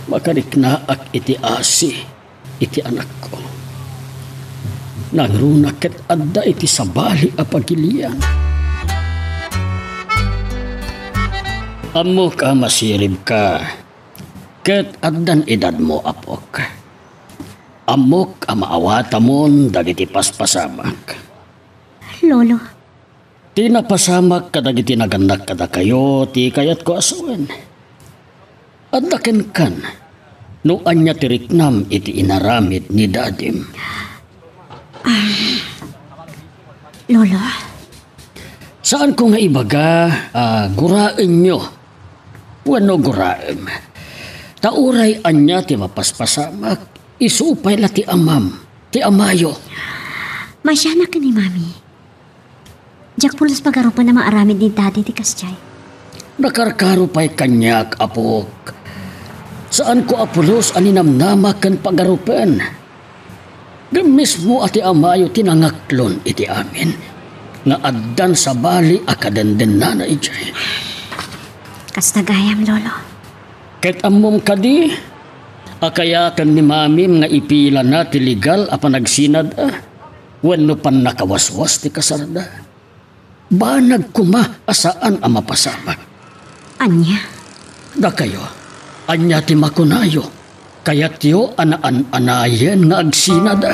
makariknaak iti asi iti anakko. Nangruna ket adda iti sabali a pagilian. Ammok a masiribka, ket addan edadmo, apok. Ammok a maawatamon dagiti paspasamak. Lolo. Ti napasamak kadagiti nagannak kadakayo ti kayatko a sawen. Adda kenkan no ania ti riknam iti inaramid ni dadim. Ah, Lolo? Saanko nga ibaga a guraenyo wenno guraem. Ta uray ania ti mapaspasamak, isu pay la ti amam, ti amayo. Masianak ken ni Mami. Diak pulos pagarupen a maaramid ni Daddy ti kasdiay. Nakarkaro pay kaniak, apok. Saanko a pulos a ninamnama ken pagarupen. Ngem mismo a ti amayo ti nangaklon iti amin nga addan sabali a kadendennana idiay. Kasta gayam, Lolo. Ket ammom kadi a kayaten ni Mamim nga ipilana ti legal a panagsinad a wenno pannakawaswas ti kasarda? Banag koma a saan a mapasamak. Ania? Dakayo, ania ti makunayo? Kayatyo a naan-anayen nga agsinad a?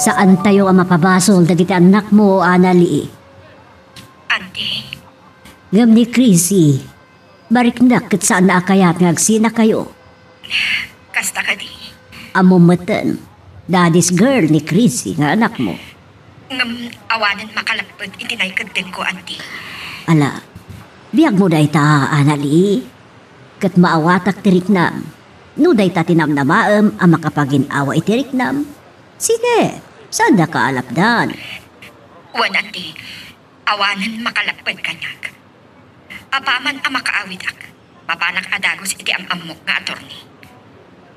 Saantayo a mapabasol dagiti annakmo, Ana Lee. Anti. Ngem ni Chrissy, bariknak ket saanna a kayat nga agsinakayo. Kasta kadi? Ammom metten, daddy's girl ni Chrissy nga anakmo. Ngem awanen makalapped iti naikeddengko, Anti. Ala, biagmo dayta, Ana Lee. Ket maawatak ti riknam. No dayta ti namnamaem a makapagin-awa iti riknam, sige, saandaka a lapdan. Wen, Anti. Awanen makalapped kaniak. Apaman a makaawidak, mapanak a dagus iti am-ammok nga attorney.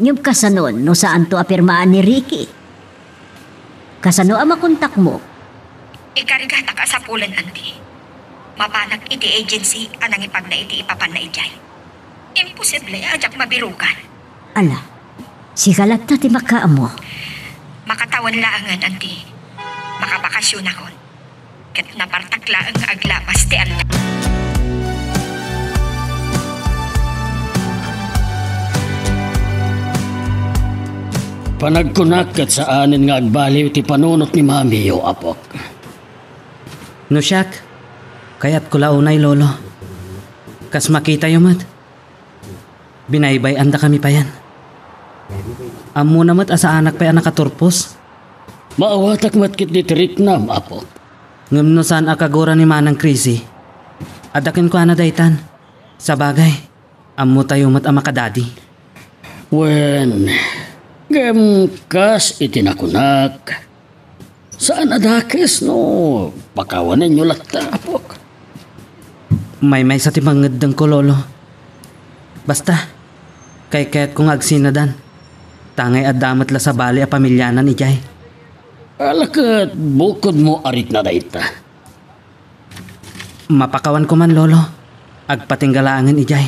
Ngem kasanon no saanto a pirmaan ni Ricky? Kasano a makontakmo? Ikarigatak a sapulen, Anti. Mapanak iti agency a nangipagna iti ipapanna idiay. Imposible a diak mabirukan. Ala, sika latta ti makaammo. Makatawen laengen, Anti. Makabakasionakon. Ket napartak laeng nga aglabas ti annak. Panagkunak ket saanen nga agbaliw ti panunot ni Mamiyo, apok. No siak, kayatko la unay, Lolo. Kas makitayo met, binaybay-andakami payen. Ammona met a saanak pay a nakaturpos. Maawatak met ketdi ti riknam, apok. Ngem no saan a kagura ni Manang Chrissy, adda kenkuana daytan. Sabagay, ammotayo met a makadadi. Wen, ngem kas iti nakunak, Saan a dakes no pakawanenyo latta, apok? Maymaysa ti mangeddengko, Lolo. Basta, kaykayatko nga agsinadan. Tangay adda met la sabali a pamilianan idiay. Ala ket bukodmo a rikna dayta. Mapakawanko man, Lolo. Agpatingga laengen idiay.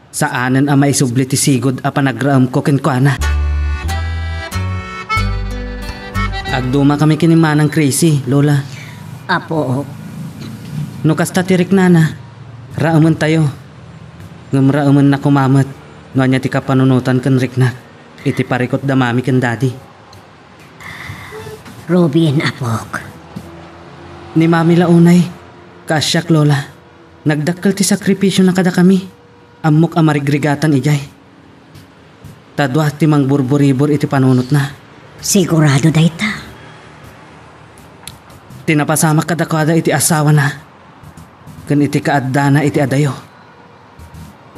Saanen a maisubli ti sigud a panagraemko kenkuana. Agdumakami ken ni Manang Crazy, Lola. Apo. No kasta ti riknana, raementayo. Ngem raemenna koma met no ania ti kapanunotan ken riknak iti parikut da Mami ken Daddy. Robin, apok. Ni Mami la unay, kaasiak, Lola. Nagdakkel ti sakripisiona kadakami. Ammok a marigrigatan idiay. Ta dua ti mangburburibor iti panunotna. Sigurado dayta. Ti napasamak kadakuada iti asawana ken iti kaaddana iti adayo.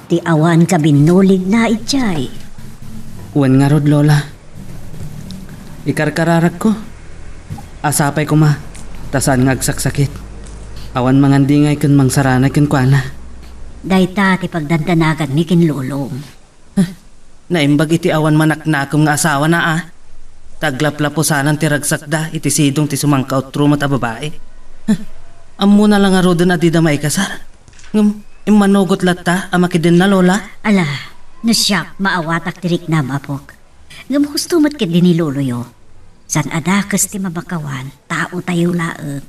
Ti awan kabinnuligna idiay. Wen ngarud, Lola. Ikarkararagko. Asapay koma, ta saan nga agsaksakit. Awan mangandingay ken mangsaranay kenkuana. Dayta ti pagdandanaganmi ken lolom. Naimbag iti awan manaknakem nga asawana a. Ta aglaplapusanan ti ragsakda iti sidong ti sumangkautro met a babai. Ammona la ngaruden a dida maikasar. Ngem, immanugot latta a makidenna, Lola? Ala, no siak, maawatak ti riknam, apok. Ngem husto met ketdi ni loloyo. Saan a dakes ti mapakawan, taotayo laeng.